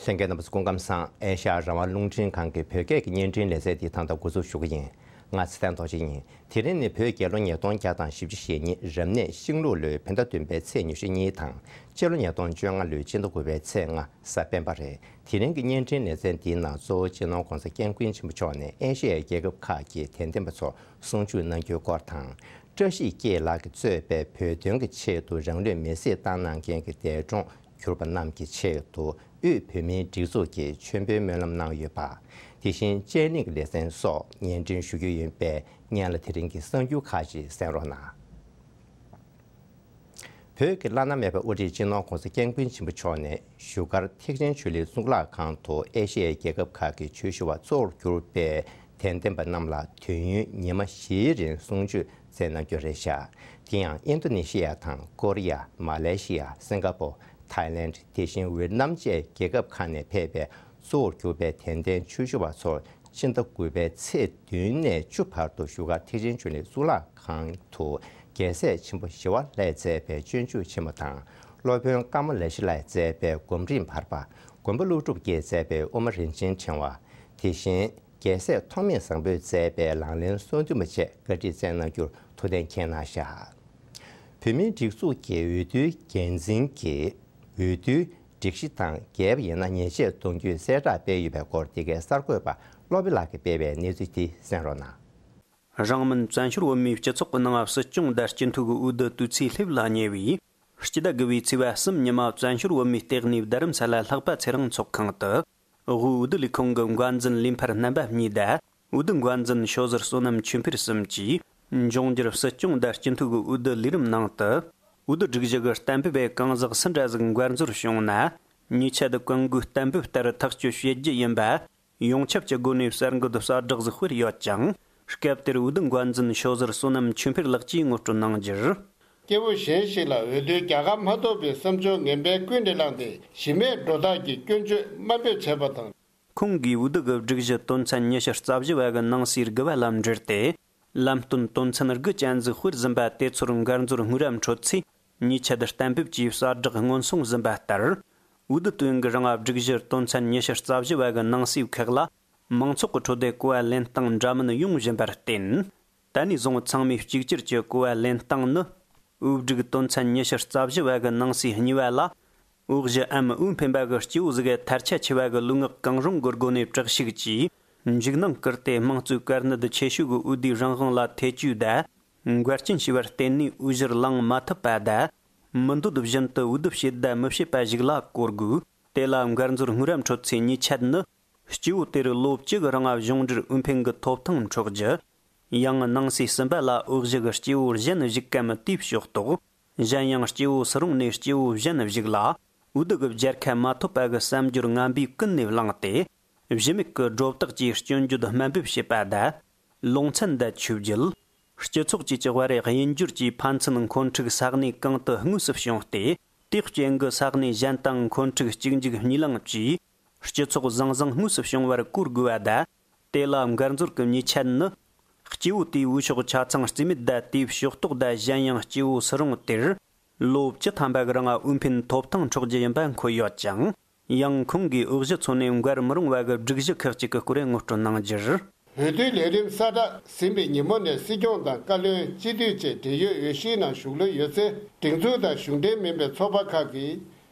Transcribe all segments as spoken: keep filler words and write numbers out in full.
གསན་མཁན་རྣམ་པ་ཚོ་སྐུ་ཁམས་བཟང་། ཨེ་ཤ་ཡ་རང་དབང་རླུང་འཕྲིན་ཁང་གི་བོད་སྐད་ཀྱི་བརྙན་འཕྲིན་ལེ་ཚན་འདི་ད་ལྟ་འགོ་འཛུགས་ཞུ་གི་ཡིན། ང་ཚེ་བརྟན་རྡོ་རྗེ་ཡིན། དེ་རིང་ནི་བོད་རྒྱལ་ལོ་ཉིས་སྟོང་བརྒྱ་དང་བཞི་བཅུ་ཞེ་གཉིས་རབ་གནས་ཤིང་ལུག་ལོའི་བོད་ཟླ་བདུན་པའི་ཚེས་ཉི་ཤུ་གཉིས་དང་། སྤྱི་ལོ་ཉིས་སྟོང་བཅོ་ལྔ་ལོའི་སྤྱི་ཟླ་དགུ་པའི་ཚེས་ལྔ་གཟའ་སྤེན་པ་རེད། དེ་རིང་གི་བརྙན་འཕྲིན་ལེ་ཚན་འདིའི་ནང་གཙོ་བོ་སྤྱི་ནོར་༧གོང་ས་༧སྐྱབས་མགོན་ཆེན་པོ་མཆོག་ནས་ཨེ་ཤེ་ཡའི་རྒྱལ་ཁབ་ཁག་གི་དད་ལྡན་པ་ཚོར་གསུང་ཆོས་གནང་རྒྱུའི་སྐོར་དང་། བཀྲ་ཤིས་སྐྱིད་ལགས་ཀྱིས་གཙོས་པའི་བོད་དོན་གྱི་ཆེད་དུ་རང་ལུས་མེར་སྲེག་བཏང་གནང་མཁན་གྱི་འདས་གྲོངས་གྱུར་པ་རྣམས་ཀྱི་ཆེད་དུ་དབུས་བོད་མིའི་སྒྲིག་འཛུགས་ཀྱིས་མཆོད་འབུལ་སྨོན་ལམ་གནང་ཡོད་པ། དེ་བཞིན་སྤྱན་ནི་གི་ལེ་ཚན་སོགས་སྙན་སྒྲོན་ཞུ་རྒྱུ་ཡིན་པས། སྙན་ལ་དེ་རིང་གི་གསར་འགྱུར་ཁག་ཅིག་གསན་རོགས་གནང་། བོད་ཀྱི་བླ་ན་མེད་པའི་དབུ་ཁྲིད་སྤྱི་ནོར་༧གོང་ས་༧སྐྱབས་མགོན་ཆེན་པོ་མཆོག་ནས་བཞུགས་སྒར་ཐེག་ཆེན་ཆོས་གླིང་གཙུག་ལག་ཁང་དུ་ཨེ་ཤེ་ཡའི་རྒྱལ་ཁབ་ཁག་གི་ཆོས་ཞུ་བ་གཙོ་བོར་གྱུར་པའི་དད་ལྡན་པ་རྣམས་ལ་དུས་ཡུན་ཉི་མ་བཞིའི་རིང་གསུང་ཆོས་སྩལ་གནང་རྒྱུ་རེད་བཞག་དེ་ཡང་ཨིན་རྡོ་ནེ་ཤི་ཡ་དང་ཀོ་རི་ཡ། མ་ལེ་ཤི་ཡ། སིང་ག་པོ། ཐའི་ལེནྜ། དེ་བཞིན་ཝེ་ཏི་ནམ་བཅས་རྒྱལ་ཁབ་ཁག་ནས་ཕེབས་པའི་གཙོ་བོར་གྱུར་པའི་དད་ལྡན་ཆོས་ཞུ་བ་ཚོར་སྤྱི་ཟླ་དགུ་པའི་ཚེས་བདུན་ནས་བཅུ་བར་དུ་བཞུགས་སྒར་ཐེག་ཆེན་ཆོས་གླིང་གཙུག་ལག་ཁང་དུ་རྒྱལ་སྲས་ཆེན་པོ་ཞི་བ་ལྷས་མཛད་པའི་སྤྱོད་འཇུག་ཆེན་མོ་དང་། སློབ་དཔོན་ཀ་མ་ལེ་ཤི་ལྷས་མཛད་པའི་སྒོམ་རིམ་བར་པ། མགོན་པོ་ཀླུ་སྒྲུབ་ཀྱིས་མཛད་པའི་དབུ་མ་རིན་ཆེན་ཕྲེང་བ། དེ་བཞིན་རྒྱལ་སྲས་ཐོགས་མེད་བཟང་པོས་མཛད་པའི་ལག་ལེན་སོ་བདུན་པ་བཅས་བཀའ་ཁྲིད་སྩལ་གནང་རྒྱུར་ཐུགས་གཏན་འཁེལ་གནང་བཞག་བོད་མིའི་སྒྲིག་འཛུགས་ཀྱི་འོས་བསྡུའི་འགན་འཛིན་གྱིས་འོས་བསྡུའི་སྒྲིག་གཞི་དང་འགལ་བ་ཡིན་ན་ཉེས་ཆད་གཏོང་རྒྱུའི་གསལ་བསྒྲགས་སྤེལ་ཡོད་པའི་སྐོར། འདི་གའི་གསར་འགོད་པ་བློ་བྷེ་ལགས་ཀྱིས་སྤེལ་བའི་གནས་ཚུལ་དེ་གསན་རོགས་གནང་། རང་མིན་བཙན་བྱོལ་བོད་མིའི་སྤྱི་ཚོགས་ཀྱི་ནང་སྲིད་སྐྱོང་དང་སྤྱི་འཐུས་ཀྱི་འོས་བསྡུ་དུས་ཚོད་སླེབས་ལ་ཉེ་བས། སྤྱི་ཟླ་དགུ་པའི་ཚེས་པ་གསུམ་ཉི་མ་བཙན་བྱོལ་བོད་མིའི་ལྟེ་གནས་རྡ་རམ་ས་ལ་ལྷག་པ་ཚེ་རིང་ཚོགས་ཁང་དུ། དབུས་འོས་བསྡུ་ལས་ཁུངས་ཀྱི་འགན་འཛིན་ལིན་ཕར་རྣམ་པ་གཉིས་དང་། འོས་བསྡུ་འགན་འཛིན་ཞོ་ཟུར་བསོད་ནམས་ཆོས་འཕེལ་གསུམ་གྱིས། འབྱུང་འགྱུར་སྲིད་སྐྱོང་དང་སྤྱི་འཐུས་ཀྱི་འོས་བསྡུ་ལས་རིམ་ནང་དུ། འོས་བསྡུ་སྒྲིག་གཞི་གི་གཏན་འབེབས་པས་གང་ཟག་སུ་འདྲ་ཟིག་འགན་འཛོལ་བྱུང་ན། ཉེས་ཆད་གང་དགོས་གཏན་འབེབས་ལྟར་ཐག་གཅོད་བྱེད་རྒྱུ་ཡིན་པ། ཡོངས་ཁྱབ་ཀྱི་སྒོ་ནས་གསར་འགོད་གསལ་བསྒྲགས་ཤིག་སྤེལ་ཡོད་ཅིང་། སྐབས་དེར་འོས་བསྡུ་འགན་འཛིན་ཞོ་ཟུར་བསོད་ནམས་ཆོས་འཕེལ་ལགས་ཀྱིས་ངོ་སྤྲོད་གནང་རྒྱུར། སྐྱེ་བོ་གཞན་ཞིག་ལ་འོས་བསྡུའི་རྒྱལ་ཁ་མ་ཐོབ་པའི་བསམ་ཚུལ་ངན་པས་ཀུན་ནས་བསླངས་ཏེ། གཞི་མེད་སྒྲོ་བཏགས་ཀྱི་སྐྱོན་བརྗོད་དམའ་འབེབས་བྱས་པ་དང་། ཁོང་གིས་འོས་བསྡུ་གི་སྒྲིག་གཞི་དོན་ཚན་ཉི་ཤུ་རྩ་བཞི་བ་གི་ནང་གསེས་དགུ་བ་ལ་འབྲེལ་ཏེ། ལམ་སྟོན་དོན་ཚན་དགུ་ཅན་ཟིག་སྤེལ་ཟིན་པ་དེ་ཚོར་འགན་འཛོལ་དངོས་ར་འཕྲོད་ཚེ། ཉེས་ཆད་གཏན་འབེབས་ཀྱིས་གསལ་བསྒྲགས་སྔོན་སོང་ཟིན་པ་ལྟར། འོས་བསྡུ་དོན་གྱི་རིང་སྒྲིག་གཞི་དོན་ཚན་ཉི་ཤུ་རྩ་བཞི་བ་གི་ནང་གསེས་ཁག་ལ། མང་ཚོགས་ཀྱི་ཁྲོད་དུ་གོ་བ་ལེན་སྟངས་འདྲ་མིན་ཡོང་བཞིན་པར་བརྟེན། ད་ནས་བཟུང་ཚང་མས་གཅིག་གྱུར་གྱི་གོ་བ་ལེན་སྟངས་ནི། འོས་སྒྲིག་དོན་ཚན་ཉི་ཤུ་རྩ་བཞི་བ་གི་ནང་གསེས་གཉིས་པ་ལ། འོས་གཞི་འམ་འོས་འཕེན་པ་གི་སྐྱེ་བོ་ཟིག་གི་དར་ཆ་ཆེ་བ་གི་ལུས་ངག་གང་རུང་གི་སྒོ་ནས་དྲག་ཤུགས་ཀྱིས་འཇིགས་སྣང་བསྐུལ་ཏེ། དམངས་གཙོའི་དཀའ་གནད་ཆེ་ཤོས་ཀྱི་འོས་བསྡུའི་རང་དབང་ལ་ཐེ་བྱུས་དང་། འགལ་རྐྱེན་བྱས་པར་བརྟེན་ནས་འོས་གཞིར་ལངས་མ་ཐུབ་པ་དང་། མི་འདོད་བཞིན་དུ་འོས་བསྡུ་བྱེད་དང་མི་བྱེད་པ་ཞིག་ལ་གོ་དགོས། དེ་ལ་འགན་འཛོལ་དངོས་ར་འཕྲོད་ཚེ་ཉེས་ཆད་ནི། སྐྱེ་བོ་དེར་ལོ་བཅུ་གི་རིང་གཞུང་འབྲེལ་འོས་འཕེན་གྱི་ཐོབ་ཐང་འཕྲོག་རྒྱུ། ཡང་ནང་གསེས་གསུམ་པ་ལ་འོས་གཞི་གི་སྐྱེ་བོ་གཞན་བཞུགས་གམ་དེའི་ཕྱོགས་གཏོགས། གཞན་ཡང་སྐྱེ་བོ་སུ་རུང་ནས་སྐྱེ་བོ་གཞན་བཞུགས་ལ། འོས་བསྡུ་གི་རྒྱལ་ཁ་མ་ཐོབ་པ་གི་བསམ་སྦྱོར་ངན་པས་ཀུན་ནས་བསླངས་ཏེ། གཞི་མེད་ཀྱི་སྒྲོ་བཏགས་ཀྱིས་སྐྱོན་བརྗོད་དམའ་འབེབས་བྱེད་པ་དང་། ལུང་ཚན་དང་ཆོས་བརྒྱུད། སྤྱི་ཚོགས་བཅས་ཀྱི་དབར་དབྱེན་སྦྱོར་གྱིས་ཕན་ཚུན་འཁོན་འཁྲུག་ས་གནས་གང་དུ་དངོས་སུ་བྱུང་སྟེ། དེའི་རྐྱེན་གྱིས་ས་གནས་གཞན་དང་འཁོན་འཁྲུག་གཅིག་མཇུག་གཉིས་ལང་བཅས། སྤྱི་ཚོགས་ཟང་ཟིང་དངོས་སུ་བྱུང་བར་གོ་དགོས་པ་དང་། དེ་ལ་འགལ་འཛོལ་གྱི་ཉེས་ཆད་ནི། སྐྱེ་བོ་དེའི་འོས་ཤོག་ཆ་ཚང་རྩིས་མེད་དང་། དེའི་ཕྱོགས་གཏོགས་དང་གཞན་ཡང་སྐྱེ་བོ་སུ་རུང་དེར། ལོ་བཅུ་ཐམ་པ་གི་རིང་འོས་འཕེན་ཐོབ་ཐང་འཕྲོག་རྒྱུ་ཡིན་པ་འཁོད་ཡོད་ཅིང་། ཡང་ཁོང་གིས་འོས་གཞི་འཚོལ་ནས་འགལ་མི་རུང་བ་གི་སྒྲིག་གཞི་ཁག་ཅིག་གི་སྐོར་ངོ་སྤྲོད་གནང་རྒྱུར། འོས་བསྡུའི་ལས་རིམ་གསལ་བསྒྲགས་ཟིན་པའི་ཉིན་མོ་ནས་སྲིད་སྐྱོང་དང་བཀའ་བློན། སྤྱི་འཐུས་བཅས་འབྲེལ་ཡོད་འོས་གཞིའི་ནང་ཞུགས་འབུལ་ཡོད་ཚེ། སྒྲིག་འཛུགས་དང་གཞུང་འབྲེལ་མིན་པའི་ཚོགས་པ་ཁག་གིས།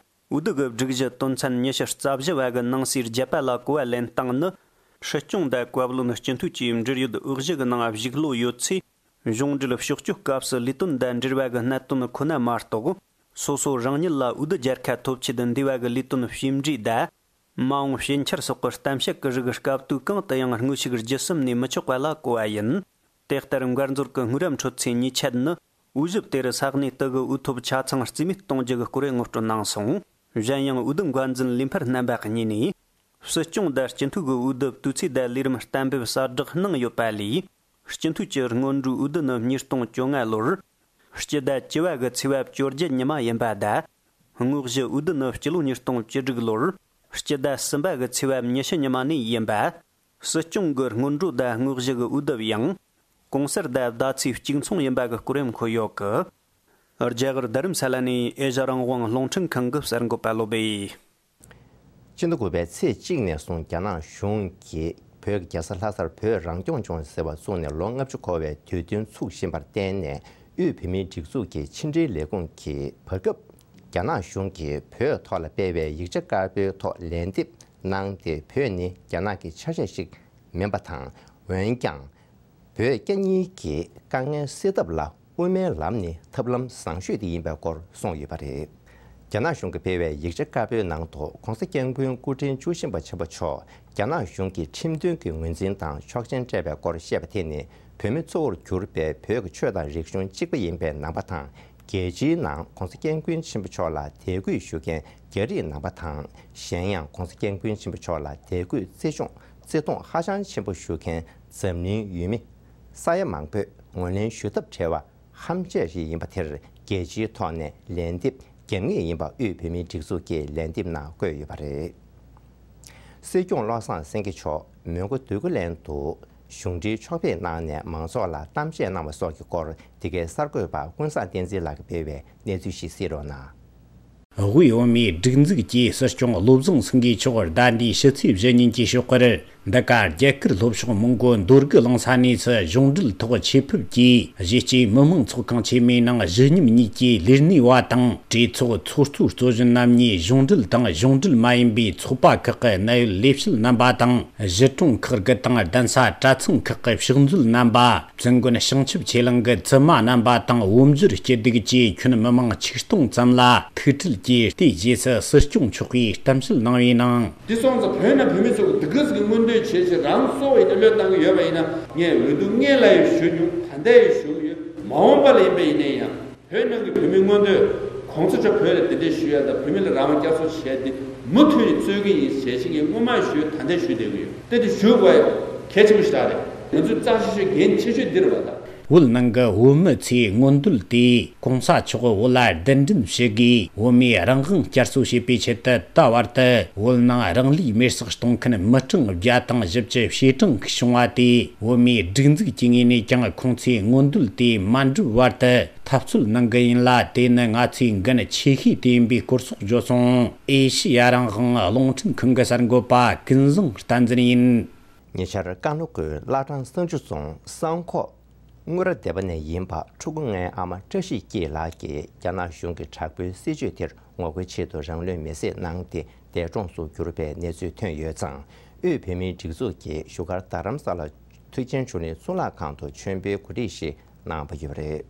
འོས་བསྡུ་གི་སྒྲིག་གཞི་དོན་ཚན་ཉི་ཤུ་རྩ་བཞི་བ་གི་ནང་གསེས་བརྒྱད་པ་ལ་གོ་བ་ལེན་སྟངས་ནི། སྲིད་སྐྱོང་དང་བཀའ་བློན། སྤྱི་འཐུས་བཅས་འབྲེལ་ཡོད་འོས་གཞི་གི་ནང་བཞུགས་ལོ་ཡོད་ཚེ། གཞུང་འབྲེལ་ཕྱོགས་སྐྱོད་སྐབས་སུ་ལས་དོན་དང་འབྲེལ་བ་གི་གནད་དོན་ཁོ་ན་མ་གཏོགས། སོ་སོ་རང་ཉིད་ལ་འོས་བསྡུ་རྒྱལ་ཁ་ཐོབ་ཆེད་འདས་པ་གི་ལས་དོན་བྱས་འབྲས་དང་། མ་འོངས་ཕྱིན་ཆད་སོགས་ཀྱི་གཏམ་བཤད་ཀྱི་རིགས་སྐབས་དུས་གང་དུ་ཡང་དངོས་ཤུགས་བརྒྱུད་གསུམ་ནས་མི་ཆོག་པ་ལ་གོ་བ་ཡིན། དེ་ལྟར་འགལ་འཛོལ་གྱི་དངོས་ར་འཕྲོད་ཚེ་ཉེས་ཆད་ནི། འོས་བཞི་དེར་ས་གནས་དེ་གི་འོས་ཐོབ་ཆ་ཚང་རྩིས་མེད་གཏོང་རྒྱུ་གི་སྐོར་ངོ་སྤྲོད་གནང་སོང་། གཞན་ཡང་འོས་བསྡུ་འགན་འཛིན་ལིན་ཕར་རྣམ་པ་གཉིས་ནས། སྲིད་སྐྱོང་དང་སྤྱི་འཐུས་ཀྱི་འོས་བསྡུ་དུས་ཚོད་དང་ལས་རིམ་གཏན་འབེབས་གསལ་བསྒྲགས་གནང་ཡོད་པ་ལས། སྤྱི་འཐུས་ཀྱི་སྔོན་འགྲོའི་འོས་བསྡུ་ནི་ཉིས་སྟོང་བཅོ་ལྔ་ལོར། སྤྱི་ཟླ་བཅུ་བ་གི་ཚེས་པ་བཅོ་བརྒྱད་ཉི་མ་ཡིན་པ་དང་། དངོས་གཞི་འོས་བསྡུ་ནི་སྤྱི་ལོ་ཉིས་སྟོང་བཅུ་དྲུག་ལོར། སྤྱི་ཟླ་གསུམ་པ་གི་ཚེས་པ་ཉི་ཤུ་ཉི་མ་ནས་ཡིན་པ། སྲིད་སྐྱོང་གི་སྔོན་འགྲོ་དང་དངོས་གཞི་གི་འོས་བསྡུ་ཡང་། གོང་གསལ་དང་ཟླ་ཚེས་གཅིག་མཚུངས་ཡིན་པ་གི་སྐོར་འཁོད་ཡོད་གི། རྒྱ་གར་རྡ་རམ་ས་ལ་ནས་ཨེ་ཤ་རང་དབང་རླུང་འཕྲིན་ཁང་གི་གསར་འགོད་པ་བློ་བྷེ། ཕྱི་ཟླ་དགུ་པའི་ཚེས་གཅིག་ནས་བཟུང་རྒྱ་ནག་གཞུང་གིས་བོད་ཀྱི་རྒྱལ་ས་ལྷ་སར་བོད་རང་སྐྱོང་ལྗོངས་ཟེར་བ་བཙུགས་ནས་ལོ་ལྔ་བཅུ་འཁོར་བའི་དུས་སྟོན་ཚུགས་བཞིན་པར་བརྟེན་ནས། དབུས་བོད་མིའི་སྒྲིག་འཛུགས་ཀྱི་ཕྱི་འབྲེལ་ལས་ཁུངས་ཀྱིས་བར་སྐབས་རྒྱ་ནག་གཞུང་གིས་བོད་ཐོག་ལ་སྤེལ་བའི་ཡིག་ཆ་དཀར་པོའི་ཐོག་ལན་འདེབས་གནང་སྟེ། བོད་ནི་རྒྱ་ནག་གི་ཆ་ཤས་ཤིག་མིན་པ་དང་། འོན་ཀྱང་། བོད་རྒྱ་གཉིས་ཀྱི་དཀའ་ངལ་སེལ་ཐབས་ལ་དབུ་མའི་ལམ་ནི་ཐབས་ལམ་བཟང་ཤོས་དེ་ཡིན་པའི་སྐོར་གསུངས་ཡོད་པ་རེད། རྒྱ་ནག་གཞུང་གིས་སྤེལ་བའི་ཡིག་ཆ་དཀར་པོའི་ནང་དུ། ྋགོང་ས་ྋསྐྱབས་མགོན་སྐུ་ཕྲེང་བཅུ་བཞི་པ་ཆེན་པོ་མཆོག་རྒྱ་ནག་གཞུང་གི་ཁྲིམས་མཐུན་གྱི་ངོས་འཛིན་དང་ཆོག་མཆན་སྤྲད་པའི་སྐོར་བཤད་པ་དེ་ནི། བོད་མི་གཙོ་བོར་གྱུར་པའི་བོད་ཀྱི་ཆོས་དང་རིག་གཞུང་གཅིག་པ་ཡིན་པའི་ནང་པ་དང་། རྒྱལ་སྤྱིའི་ནང་ྋགོང་ས་ྋསྐྱབས་མགོན་ཆེན་པོ་མཆོག་ལ་དད་གུས་ཞུ་མཁན་རྒྱ་རིགས་ནང་པ་དང་། གཞན་ཡང་ྋགོང་ས་ྋསྐྱབས་མགོན་ཆེན་པོ་མཆོག་ལ་དད་གུས་བརྩི་སྲུང་བརྩི་མཐོང་ཧ་ཅང་ཆེན་པོ་ཞུ་མཁན་འཛམ་གླིང་ཡུལ་མི་ས་ཡ་མང་པོས་ངོས་ལེན་ཞུ་ཐབས་བྲལ་བ་ཧམ་བཤད་ཞིག་ཡིན་པ་དེར། རྒྱལ་སྤྱིའི་ཐོག་ནས་ལན་འདེབས་རྒྱབ་ངེས་ཡིན་པ་དབུས་བོད་མིའི་སྒྲིག་འཛུགས་ཀྱི་ལན་འདེབས་ནང་བཀོད་ཡོད་པ་རེད། སྲིད་སྐྱོང་བློ་བཟང་སེང་གེ་མཆོག་མོན་གྷོ་འདོད་རྒུ་གླིང་དུ་གཞུང་འབྲེལ་ཕྱོགས་ཕེབས་གནང་ནས་མང་ཚོགས་ལ་གཏམ་བཤད་གནང་བ་སོགས་ཀྱི་སྐོར། འདི་གའི་གསར་འགོད་པ་ཀུན་བཟང་བསྟན་འཛིན་ལགས་ཀྱིས་སྤེལ་བའི་གནས་ཚུལ་ཞིག་གསན་རོགས་གནང་། དབུས་བོད་མིའི་སྒྲིག་འཛུགས་ཀྱི་སྲིད་སྐྱོང་བློ་བཟང་སེང་གེ་མཆོག་ཟླ་འདིའི་ཕྱི་ཚེས་བཞི་ཉིན་གྱི་ཞོགས་ཀར། འདི་ག་རྒྱ་གར་ལྷོ་ཕྱོགས་མོན་གྷོ་འདོད་རྒུ་གླིང་ས་གནས་སུ་གཞུང་འབྲེལ་ཐོག་ཆེད་ཕེབས་ཀྱིས། གཞིས་སྤྱིའི་མི་དམངས་ཚོགས་ཁང་ཆེན་མོའི་ནང་གཞི་རྙིང་གཉིས་ཀྱི་ལས་སྣེ་བ་དང་། གྲོས་ཚོགས་ཚོགས་གཙོའི་གཙོ་གཞོན་རྣམ་གཉིས། གཞུང་འབྲེལ་དང་གཞུང་འབྲེལ་མ་ཡིན་པའི་ཚོགས་པ་ཁག་གི་གནད་ཡོད་ལས་བྱེད་རྣམ་པ་དང་། གཞིས་གྲོང་ཁག་དགུ་དང་གདན་ས་གྲྭ་ཚང་ཁག་གི་ཕྱག་མཛོད་རྣམ་པ། བཙུན་དགོན་བྱང་ཆུབ་ཆོས་གླིང་གི་བཙུན་མ་རྣམ་པ་དང་། བོད་འབྱོར་སྐྱིད་སྡུག་བཅས་ཁྱོན་མི་མང་ཆིག་སྟོང་ཙམ་ལ་ཐུག་འཕྲད་ཀྱིས། དེའི་རྗེས་སུ་སྲིད་སྐྱོང་མཆོག་གིས་གཏམ་བཤད་གནང་བའི་ནང་། འདི་སོང་ཙང་བོད་ནང་བོད་མི་ཚོ་གི་སྡུག་སྐད་ཀྱི་མངོན་འདོད་བྱེད་ཆེད་རང་སྲོག་ཡིན་ན་བློས་བཏང་གི་ཡོད་པ་ཡིན་ན། ངས་འོས་བསྡུ་སྔོན་ལ་ཡང་ཞུ་མྱོང་། ད་ལྟ་ཡང་ཞུ་གི་ཡོད། མ་འོངས་པ་ལ་ཡིན་པ་ཡིན་ན་ཡང་། བོད་ནང་གི་བོད་མིའི་མངོན་འདོད། གོང་ས་མཆོག་བོད་ལ་གདན་འདྲེན་ཞུ་ཡ་དང་། བོད་མི་ལ་རང་དབང་བསྐྱར་གསོ་བྱས་ཏེ་མུ་མཐུད་ནས་རྩོད་ཀྱི་ཡིན་ཞེས་ངས་སྔོན་མ་ཞུས། ད་ལྟ་ཞུས་བསྡད་ཀྱི་ཡོད། དེ་དེ་ཞུ་དགོས་གལ་ཆེན་པོ་ཞིག་རེད། ང་ཚོའི་རྩ་ཆེ་ཤོས་འགན་ཆེ་ཤོས་འདི་རེད་པ་ད། བོད་ནང་གི་བོད་མི་ཚོའི་མངོན་འདོད་དེ། གོང་ས་མཆོག་བོད་ལ་གདན་འདྲེན་ཞུ་དགོས། བོད་མིའི་རང་དབང་བསྐྱར་གསོ་བྱེད་པའི་ཆེད་དུ་ད་བར་དུ་བོད་ནང་རང་ལུས་མེར་སྲེག་གཏོང་མཁན་མི་གྲངས་བརྒྱ་དང་བཞི་བཅུ་ཞེ་གྲངས་ཤིག་བྱུང་བ་དེ། བོད་མིའི་སྒྲིག་འཛུགས་ཀྱི་ངོས་ནས་ཀྱང་ཁོང་ཚོའི་མངོན་འདོད་དེ་མ་འགྲུབ་བར་དུ། འཐབ་རྩོད་གནང་གི་ཡིན་ལ། དེ་ནི་ང་ཚོའི་འགན་ཆེ་ཤོས་དེ་ཡིན་པའི་སྐོར་སོགས་བརྗོད་སོང་། ཨེ་ཤེ་ཡ་རང་དབང་རླུང་འཕྲིན་ཁང་གི་གསར་འགོད་པ་ཀུན་བཟང་བསྟན་འཛིན་ཡིན། ཉེ་ཆར་ཀན་ལྷོ་ཁུལ་བླ་བྲང་བསང་ཆུ་རྫོང་བསང་ཁོག་དངུལ་ར་སྡེ་པ་ནས་ཡིན་པ་ཕྲུ་གུ་ལྔའི་ཨ་མ་བཀྲ་ཤིས་སྐྱིད་ལགས་ཀྱིས་རྒྱ་ནག་གཞུང་གི་དྲག་པོའི་སྲིད་བྱུས་དེར་ངོ་རྒོལ་ཆེད་དུ་རང་ལུས་མེར་སྲེག་གནང་སྟེ། འདས་གྲོངས་སུ་གྱུར་པའི་གནས་ཚུལ་ཐོན་ཡོད་ཙང་། དབུས་བོད་མིའི་སྒྲིག་འཛུགས་ཀྱིས་བཞུགས་སྒར་རྡ་རམ་ས་ལ་ཐུའུ་ཆེན་ཆོས་གླིང་གཙུག་ལག་ཁང་དུ་མཆོད་འབུལ་གོ་སྒྲིག་ཞིག་གནང་བ་ཡོད་པ་རེད།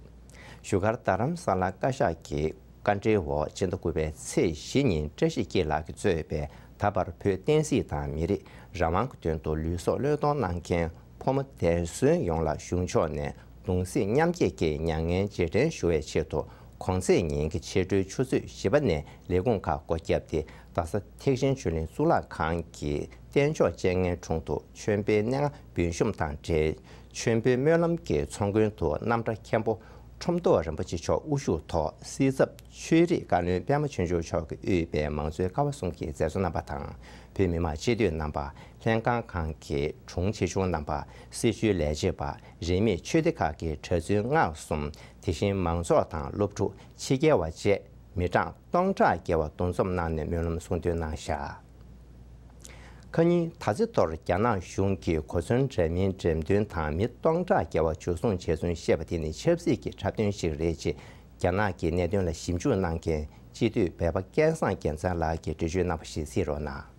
བཞུགས་སྒར་རྡ་རམ་ས་ལ་བཀའ་ཤག་གི་བཀའ་འཁྲོལ་འོག་སྤྱི་ཟླ་དགུ་པའི་ཚེས་བཞི་ཉིན་བཀྲ་ཤིས་སྐྱིད་ལགས་ཀྱིས་གཙོས་པའི་ད་བར་བོད་བསྟན་སྲིད་དང་མི་རིགས་རང་དབང་གི་དོན་དུ་ལུས་སྲོག་བློས་གཏོང་གནང་མཁན་ཕོ་མོ་འདས་གསོན་ཡོངས་ལ་གཞུང་ཕྱོགས་ནས་གདུང་སེམས་མཉམ་སྐྱེད་ཀྱི་མྱ་ངན་རྗེས་དྲན་ཞུ་བའི་ཆེད་དུ། གོང་ཚེས་ཉིན་གྱི་ཕྱི་དྲོའི་ཆུ་ཚོད་བཞི་པ་ནས་ལས་ཁུངས་ཁག་སྒོ་བརྒྱབ་སྟེ། རྡ་ས་ཐེག་ཆེན་ཆོས་གླིང་གཙུག་ལག་ཁང་གི་རྟེན་མཆོག་བཅད་ལྔའི་དྲུང་དུ་མཆོད་འབུལ་སྣེ་ལྔ་འབུལ་ཞུམ་དང་འབྲེལ། མཆོད་འབུལ་སྨོན་ལམ་གྱི་ཚོགས་མགོན་དུ་རྣམ་གྲྭ་མཁན་པོ་ཁྲོམ་ཐོག་རིན་པོ་ཆེ་མཆོག་དབུ་བཞུགས་ཐོག་སྲིད་ཚབ་ཆོས་རིག་བཀའ་བློན་པད་མ་ཆོས་འབྱོར་མཆོག་གིས་དབུས་པའི་མང་གཙོའི་ཀ་བ་གསུམ་གྱི་མཛད་གཙོ་རྣམ་པ་དང་། བོད་མི་མང་སྤྱི་འཐུས་རྣམ་པ། ལྷན་ཁང་ཁང་གི་དྲུང་ཆེ་ཆུང་རྣམ་པ། སྲིད་བྱུས་ལས་བྱེད་པ། རིས་མེད་ཆོས་སྡེ་ཁག་གི་གྲྭ་བཙུན་མངའ་གསུམ། དེ་བཞིན་མང་ཚོགས་དང་སློབ་ཕྲུག་ཕྱི་རྒྱལ་བ་བཅས་མི་གྲངས་སྟོང་ཕྲག་བརྒལ་བ་འདུ་འཛོམས་གནང་ནས་སྨོན་ལམ་གསུང་འདོན་གནང་བཞག་ཁ་ཉིན་ད་ཚེ་ཐོར་རྒྱ་ནག་གཞུང་གིས་གོ་མཚོན་འདྲ་མིན་འགྲེམས་སྟོན་དང་མི་སྟོང་ཕྲག་བརྒལ་བ་འཇུ་བཟུང་བྱས་ཚུལ་བཤད་པ་དེ་ནི་ཆབ་སྲིད་ཀྱི་འཁྲབ་སྟོན་ཞིག་རེད་ཅེས། རྒྱ་ནག་གི་གནད་དོན་ལ་ཞིབ་འཇུག་གནང་མཁན་སྤྱི་འཐུས་བོད་པ་སྐལ་བཟང་རྒྱལ་མཚན་ལགས་ཀྱིས་འགྲེལ་བརྗོད་གནང་བ་ཞིག་གཟིགས་རོགས་གནང་།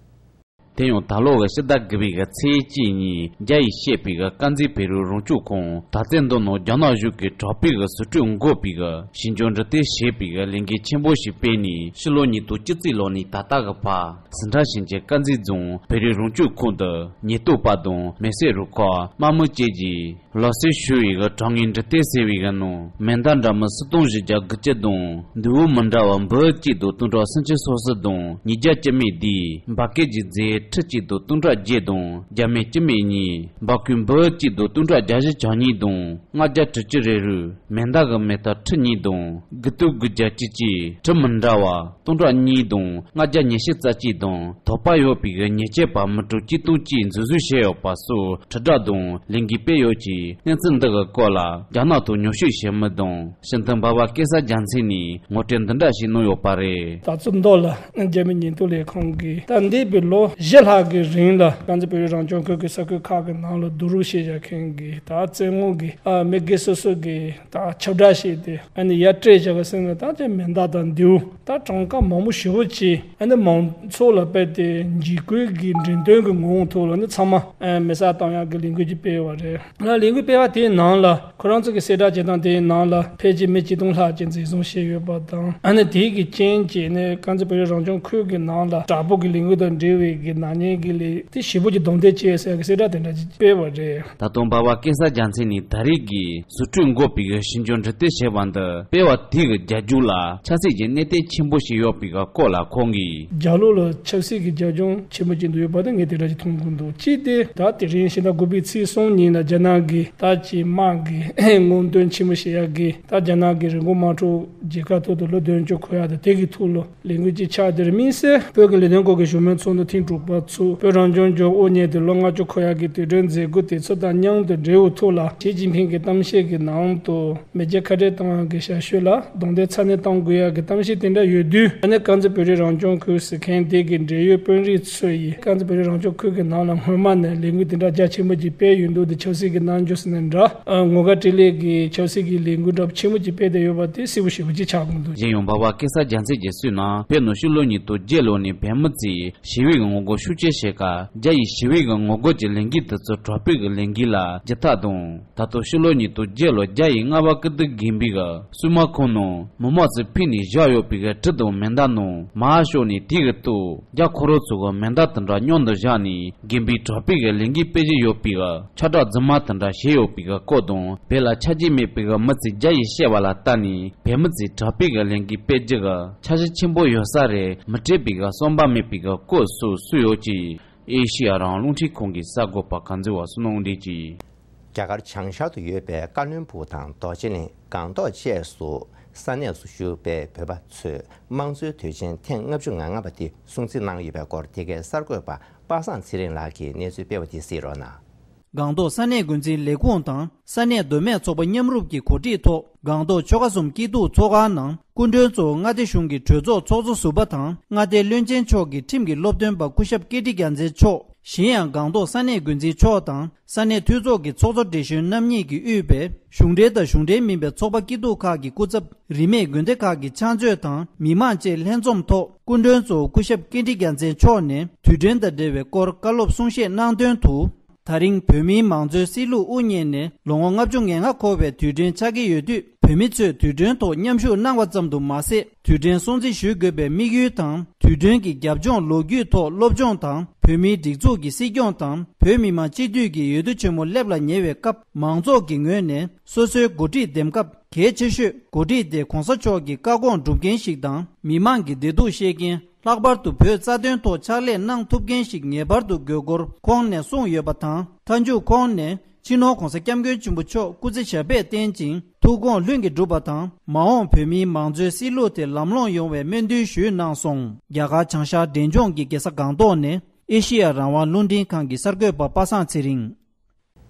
དེ་ཡང་ད་ལོ་གི་ཕྱི་ཟླ་དགུ་པའི་གི་ཚེས་གཅིག་ཉིན་རྒྱ་ཡིས་བཤད་པའི་གི་དཀར་མཛེས་བོད་རིགས་རང་སྐྱོང་ཁུལ། ད་ལྟའི་མདོ་ནང་རྒྱ་ནག་གཞུང་གིས་དྲག་པོའི་གི་ཟུར་སྐྲུན་འགོ་བའི་གི་ཞི་འཇམ་འབྲི་ཏེ་ཞེས་པའི་གི་ལས་འགུལ་ཆེན་པོ་ཞིག་སྤེལ་ནས། ཕྱི་ལོ་ཉིས་སྟོང་བཅུ་གཅིག་ལོ་ནས་ད་ལྟ་གི་བར་སིན་ཁྲོན་ཞིང་ཆེན་དཀར་མཛེས་རྫོང་བོད་རིགས་རང་སྐྱོང་ཁུལ་དུ་ཉེན་རྟོག་པ་དང་མེ་བསྲེགས་རུ་ཁག་དམག་མི་བཅས་ཀྱིས། ལག་བསྟར་ཞུ་བའི་གི་དྲ་ངོས་འབྲི་སྟེ་གསལ་བའི་གི་ནང་མེ་མདའ་འདྲ་མིན་སུམ་སྟོང་བཞི་བརྒྱ་དགུ་བཅུ་དང་། མདུང་མི་འདྲ་བ་འབུམ་གཅིག་དང་སྟོང་ཕྲག་སུམ་ཅུ་སོ་གསུམ་དང་། ཉིས་བརྒྱ་བཅུ་མེད་དེའི་འབར་གས་ཀྱི་རྫས་ཁྲི་གཅིག་དང་སྟོང་ཕྲག་བརྒྱད་དང་། རྒྱ་མེ་བཅུ་མེད་གཉིས། འབར་གོས་འབུམ་གཅིག་དང་སྟོང་ཕྲག་བརྒྱད་ཅུ་གྱ་གཉིས་དང་། ལྔ་བརྒྱ་དྲུག་ཅུ་རེ་དྲུག་མེ་མདའ་གི་མེ་སྟག་ཁྲི་གཉིས་དང་། དགུ་སྟོང་དགུ་བརྒྱ་བཅུ་གཅིག་གྲི་མི་འདྲ་བ། སྟོང་ཕྲག་གཉིས་དང་ལྔ་བརྒྱ་ཉི་ཤུ་རྩ་གཅིག་དང་། དོགས་པ་ཡོད་པའི་གི་ཉེས་ཆད་པ་མི་གྲངས་བཅུ་སྟོང་གཅིག་འཛིན་བཟུང་བྱས་ཡོད་པ་སོགས་དྲིལ་བསྒྲགས་དང་ལས་འགུལ་སྤེལ་ཡོད་ཅེས་ གནས་ཚུལ་འདི་གི་སྐོར་ལ་རྒྱ་ནག་ཏུ་ཉོ་སྤྱོད་བྱེད་མི་དང་ཤིན་ཐང་འབའ་བ་སྐལ་བཟང་རྒྱལ་མཚན་ནས་ངོ་སྤྲོད་འདི་འདྲ་ཞིག་གནང་ཡོད་པ་རེད། ད་ཚོད་མདོ་ལ་རྒྱ་མི་ཉེན་རྟོག་ལས་ཁང་གིས་ད་འདས་པའི་ལོ་བཞི་ལྷག་གི་རིང་ལ་དཀར་མཛེས་བོད་རིགས་རང་སྐྱོང་ཁུལ་གྱི་ས་ཁུལ་ཁག་གི་ནང་ལ་རྡོ་རུག་བཤས་བཞག་མཁན་གྱི་ད་རྩེད་མོ་གི་ཨ་མི་སྒེར་སོ་སོ་གི་ད་ཁྱབ་བསྒྲགས་བྱས་ཏེ་ཨ་ནི་ཡར་སྤྲད་བཞག་གི་སེམས་ལ་ད་ཅི་མེ་མདའ་དང་མདེའུ་ད་གྲངས་ཀ་མང་པོ་ཞེ་པོ་ཅིག་ཨ་ནི་མང་ཚོགས་ལ་སྤེལ་ཏེ་འཇིགས་སྐུལ་གྱི་འགྲེམས་སྟོན་གྱི་ངོ་བོ་ཐོག་ལ་ནི་ཚང་མ་ཨ་མེ་སྲེག་བཏང་ཡག་གི་ལས་འགུལ་ཅིག་སྤེལ་བ་རེད། ལ་ལས་འགུལ་སྤེལ་བ་དེའི་ནང་ལ་ཁོ་རང་ཚོ་གི་གསལ་བསྒྲགས་བྱེད་སྟངས་དེའི་ནང་ལ་ཕལ་ཆེར་མི་ཆིག་སྟོང་ལྷག་ཅིག་འཛིན་བཟུང་བྱས་ཡོད་པ་དང་ཨ་ནི་དེའི་གི་རྐྱེན་གྱིས་ནི་དཀར་མཛེས་བོད་རིགས་རང་སྐྱོང་ཁུལ་གྱི་ནང་ལ་དྲག་པོ་གི་ལས་འགུལ་དང་འབྲེལ་བའི་གི་ནག་ཉེས་ཀྱི་ལས་དེ་ཞེ་པོ་ཅིག་རྡུང་རྡེག་བྱས་ཟེར་གི་གསལ་བསྒྲགས་དེ་འདྲ་ཅིག་སྤེལ་བ་རེད། ད་དུང་འབའ་བ་སྐལ་བཟང་རྒྱལ་མཚན་ནས་ད་རེས་ཀྱི་བཟོ་སྐྲུན་འགོ་པའི་གི་ཞིབ་འཇུག་འབྲི་དེབ་ཞེས་པ་འདི་སྤེལ་བ་དེ་གི་རྒྱབ་ལྗོངས་ལ་ཆབ་སྲིད་ཀྱི་གནད་དོན་ཆེན་པོ་ཞིག་ཡོད་པའི་གི་སྐོར་ལ་ཁོང་གིས། རྒྱབ་ལོགས་ལ་ཆབ་སྲིད་ཀྱི་རྒྱབ་ལྗོངས་ཆེན་པོ་ཅིག་འདུག་ཡོད་པ་དེ་ངས་དེ་འདྲ་ཞིག་མཐོང་གི་འདུག་གཅིག་དེ་ད་དེ་རིང་ཕྱི་ཟླ་དགུ་པའི་ཚེས་གསུམ་ཉིན་ལ་རྒྱ་ནག་གི་ད་ཀྱི་དམག་གི་སྔོག་འདོན་ཆེན་མོ་བྱེད་ཡག་གི་ད་རྒྱ་ནག་གི་རི་འགོག་དམག་འཁྲུག་རྒྱལ་ཁབ་ཐོག་ཏུ་ལོ་བདུན་ཅུ་འཁོར་ཡག་དང་དེ་གི་ཐོག་ལ་ལས་འགུལ་ཅིག་ཆགས། དེར་དམིགས་བསལ་བོད་ཀྱི་ལས་དོན་སྐོར་གྱི་བཞུགས་མོལ་ཚོགས་འདུ་ཐེངས་དྲུག་པ་ཚོགས། བོད་རང་སྐྱོང་ལྗོངས་དབུ་བརྙེས་ཏེ་ལོ་ལྔ་བཅུ་འཁོར་ཡག་གི་དུས་དྲན་མཛད་སྒོ་དེ་ཚོ་དང་མཉམ་དུ་འབྲེལ་བའི་ཐོག་ལ་ཞི་ཅིན་ཕིང་གི་གཏམ་བཤད་ཀྱི་ནང་དུ་མེས་རྒྱལ་ཁ་བྲལ་བཏང་བའི་ཞབས་ཞུ་ལ་རྡུང་རྡེག་ཚ་ནན་གཏོང་དགོས་ཡག་གི་གཏམ་བཤད་དེ་འདྲ་ཡོད་དུས། ཨ་ནི་དཀར་མཛེས་བོད་རིགས་རང་སྐྱོང་ཁུལ་ཟེར་མཁན་དེ་གི་འབྲེལ་ཡོད་དཔོན་རིགས་ཚོ་ཡིས་དཀར་མཛེས་བོད་རིགས་རང་སྐྱོང་ཁུལ་གྱི་ནང་ལ་སྔོན་མ་ནས་ལས་འགུལ་དེ་འདྲ་རྒྱ་ཆེན་པོ་ཅིག་སྤེལ་ཡོད་འདུག་དེ་ཆབ་སྲིད་ཀྱི་རྣམ་འགྱུར་ཟེར་ནས་འདྲ། ཨ་ངོ་དགའ་སྤྲེལ་ལད་ཀྱི་ཆབ་སྲིད་ཀྱི་ལས་འགུལ་འདྲ་ཆེན་མོ་ཅིག་སྤེལ་བསྡད་ཡོད་པ་དེ་གསལ་པོ་ཞེ་པོ་ཅིག་ཆགས་ཀྱི་འདུག་གཞན་ཡང་འབའ་བ་སྐལ་བཟང་རྒྱལ་མཚན་གྱིས་གསུངས་ན། བོད་ནང་ཕྱི་ལོ་ཉིས་སྟོང་བརྒྱད་ལོ་ནས་བོད་མི་ཚོས་ཞི་བའི་ངོ་རྒོལ་ཤུགས་ཆེ་བྱེད་སྐབས་རྒྱ་ཡིས་ཞི་བའི་ངོ་རྒོལ་གྱི་ལས་འགུལ་དེ་ཚོ་དྲག་པོའི་ལས་འགུལ་ལ་བརྒྱུད་ཐབས་དང་། ད་དུང་ཕྱི་ལོ་ཉིས་སྟོང་བརྒྱད་ལོ་རྒྱ་ཡི་རྔ་བ་ཀིརྟི་དགོན་པའི་གསུང་མ་ཁང་ནང་མི་མང་ཚོས་ཕུལ་ནས་བཞག་ཡོད་པའི་གྲི་དང་མེ་མདའ་རྣམས་མར་ཤོར་ནས་དེ་གི་ཐོག་རྒྱ་འཁོར་རོགས་ཚོ་གི་མེ་མདའ་དེ་འདྲ་མཉམ་དུ་བཞག་ནས་དགོན་པའི་དྲག་པོའི་ལས་འགུལ་སྤེལ་བཞིན་ཡོད་པའི་ཁྱབ་བསྒྲགས་རྫུན་མ་དེ་འདྲ་བྱས་ཡོད་པའི་སྐོར་དང་། བོད་ལ་ཆ་རྒྱུས་མེད་པའི་མི་ཚོས་རྒྱ་ཡིས་བཤད་པ་ལ་བལྟས་ནས་བོད་མི་ཚོས་དྲག་པོའི་ལས་འགུལ་སྤེལ་རྒྱུ་གི་འཆར་གཞི་ཆེན་པོ་ཡོད་ས་རེད་མི་སྤྲད་པའི་བསམ་པ་མེད་པའི་སྐོར་སོགས་གསུངས་ཡོད་ཅིང་། ཨེ་ཤེ་ཡ་རང་དབང་རླུང་འཕྲིན་ཁང་གི་གསར་འགོད་པ་གངས་འཛིན་བ་སུ་ནང་འདྲེས་ཀྱིས། རྒྱ་གར་བྱང་ཤར་དུ་ཡོད་པའི་ཀ་བློན་སྦུག་དང་རྡོ་རྗེ་གླིང་སྒང་ཏོག་བཅས་སུ་ས་གནས་སུ་བཞུགས་པའི་བོད་པ་ཚོས་དམངས་གཙོའི་དུས་ཆེན་ཐེངས་ལྔ་བཅུ་ང་ལྔ་པ་དེ་སྲུང་བརྩི་གནང་ཡོད་པའི་སྐོར་འདི་གའི་གསར་འགོད་པ་པ་སངས་ཚེ་རིང་ལགས་ཀྱིས་གནས་ཚུལ་སྤེལ་བ་དེ་གཟིགས་རོགས་གནང་། སྒང་ཏོག་ས་གནས་འགོ་འཛིན་ལས་ཁུངས་དང་ས་གནས་མདོ་སྨད་ཚོགས་པ་མཉམ་རུབ་ཀྱི་གོ་སྒྲིག་ཐོག་སྒང་ཏོག་ཆོལ་ཁ་གསུམ་སྐྱིད་སྡུག་ཚོགས་ཁང་ནང་སྐུ་མགྲོན་གཙོ་བོ་མངའ་སྡེ་གཞུང་གི་གྲོས་ཚོགས་ཚོགས་གཙོ་ཟུར་པ་དང་མངའ་སྡེའི་བློན་ཆེན་མཆོག་གི་ཁྲིམས་ཀྱི་སློབ་སྟོན་པ་སྐུ་ཞབས་ཀིརྟི་རྒྱལ་མཚན་མཆོག་གཞན་ཡང་སྒང་ཏོག་ས་གནས་འགོ་འཛིན་མཆོག་དང་ས་གནས་འཐུས་ཚོགས་ཀྱི་ཚོགས་གཙོ་བགྲེས་གཞོན་རྣམ་གཉིས་ཀྱིས་དབུས་པའི་གཞུང་འབྲེལ་དང་གཞུང་འབྲེལ་མིན་པའི་ཚོགས་པ་སྐྱིད་སྡུག་ཁག་གི་སྐུ་ཚབ། རིས་མེད་དགོན་སྡེ་ཁག་གི་ཕྱག་མཛོད་དང་མི་མང་བཅས་ལྷན་འཛོམས་ཐོག་སྐུ་མགྲོན་གཙོ་བོ་སྐུ་ཞབས་ཀིརྟི་རྒྱལ་མཚན་མཆོག་ནས་དུས་དྲན་དང་འབྲེལ་བའི་སྐོར་བཀའ་སློབ་གསུང་བཤད་གནང་དོན་དུ། ད་རིང་བོད་མིའི་མང་གཙོའི་སྲིད་ལུགས་དབུ་བརྙེས་ནས་ལོ་ངོ་ལྔ་བཅུ་ང་ལྔ་འཁོར་བའི་དུས་དྲན་ཆགས་ཀྱི་ཡོད་དུས། བོད་མི་ཚོས་དུས་དྲན་ཐོག་མཉམ་ཞུགས་གནང་བ་ཙམ་དུ་མ་ཟད། དུས་དྲན་སྲུང་བརྩི་ཞུ་དགོས་པའི་དམིགས་ཡུལ་དང་། དུས་དྲན་གྱི་རྒྱབ་ལྗོངས་ལོ་རྒྱུས་ཐོག་སློབ་སྦྱོང་དང་། བོད་མིའི་སྒྲིག་འཛུགས་ཀྱི་སྲིད་སྐྱོང་དང་། བོད་མི་མང་སྤྱི་འཐུས་ཀྱི་འོས་བསྡུ་ཆེན་མོ་སླེབས་ལ་ཉེ་བའི་སྐབས། མང་ཚོགས་ཀྱི་ངོས་ནས་སོ་སོའི་འགོ་ཁྲིད་འདེམས་སྐབས་གལ་ཆེ་ཤོས་འགོ་ཁྲིད་དེ་གོང་ས་མཆོག་གི་བཀའ་དགོངས་སྒྲུབ་མཁན་ཞིག་དང་། མི་མང་གི་བདེ་སྡུག་ཤེས་མཁན། ལྷག་པར་དུ་བོད་རྩ་དོན་ཐོག་ཕྱག་ལས་གནང་ཐུབ་མཁན་ཞིག་ངེས་པར་དུ་དགོས་སྐོར་ཁོང་ནས་གསུངས་ཡོད་པ་དང་། མཐའ་མཇུག་ཁོང་ནས་སྤྱི་ནོར་༸གོང་ས་༸སྐྱབས་མགོན་ཆེན་པོ་མཆོག་སྐུ་ཚེ་ཞབས་པད་བརྟན་ཅིང་ཐུགས་དགོངས་ལྷུན་གྱིས་འགྲུབ་པ་དང་། མ་འོངས་བོད་མིའི་མང་གཙོའི་སྲིད་ལུགས་དེ་ལམ་ལྷོང་ཡོང་བའི་སྨོན་འདུན་ཞུས་གནང་སོང་། རྒྱ་གར་བྱང་ཤར་འབྲས་ལྗོངས་ཀྱི་རྒྱལ་ས་སྒང་ཏོག་ནས་ཨེ་ཤེ་ཡ་རང་དབང་རླུང་འཕྲིན་ཁང་གི་གསར་འགོད་པ་པ་སངས་ཚེ་རིང་།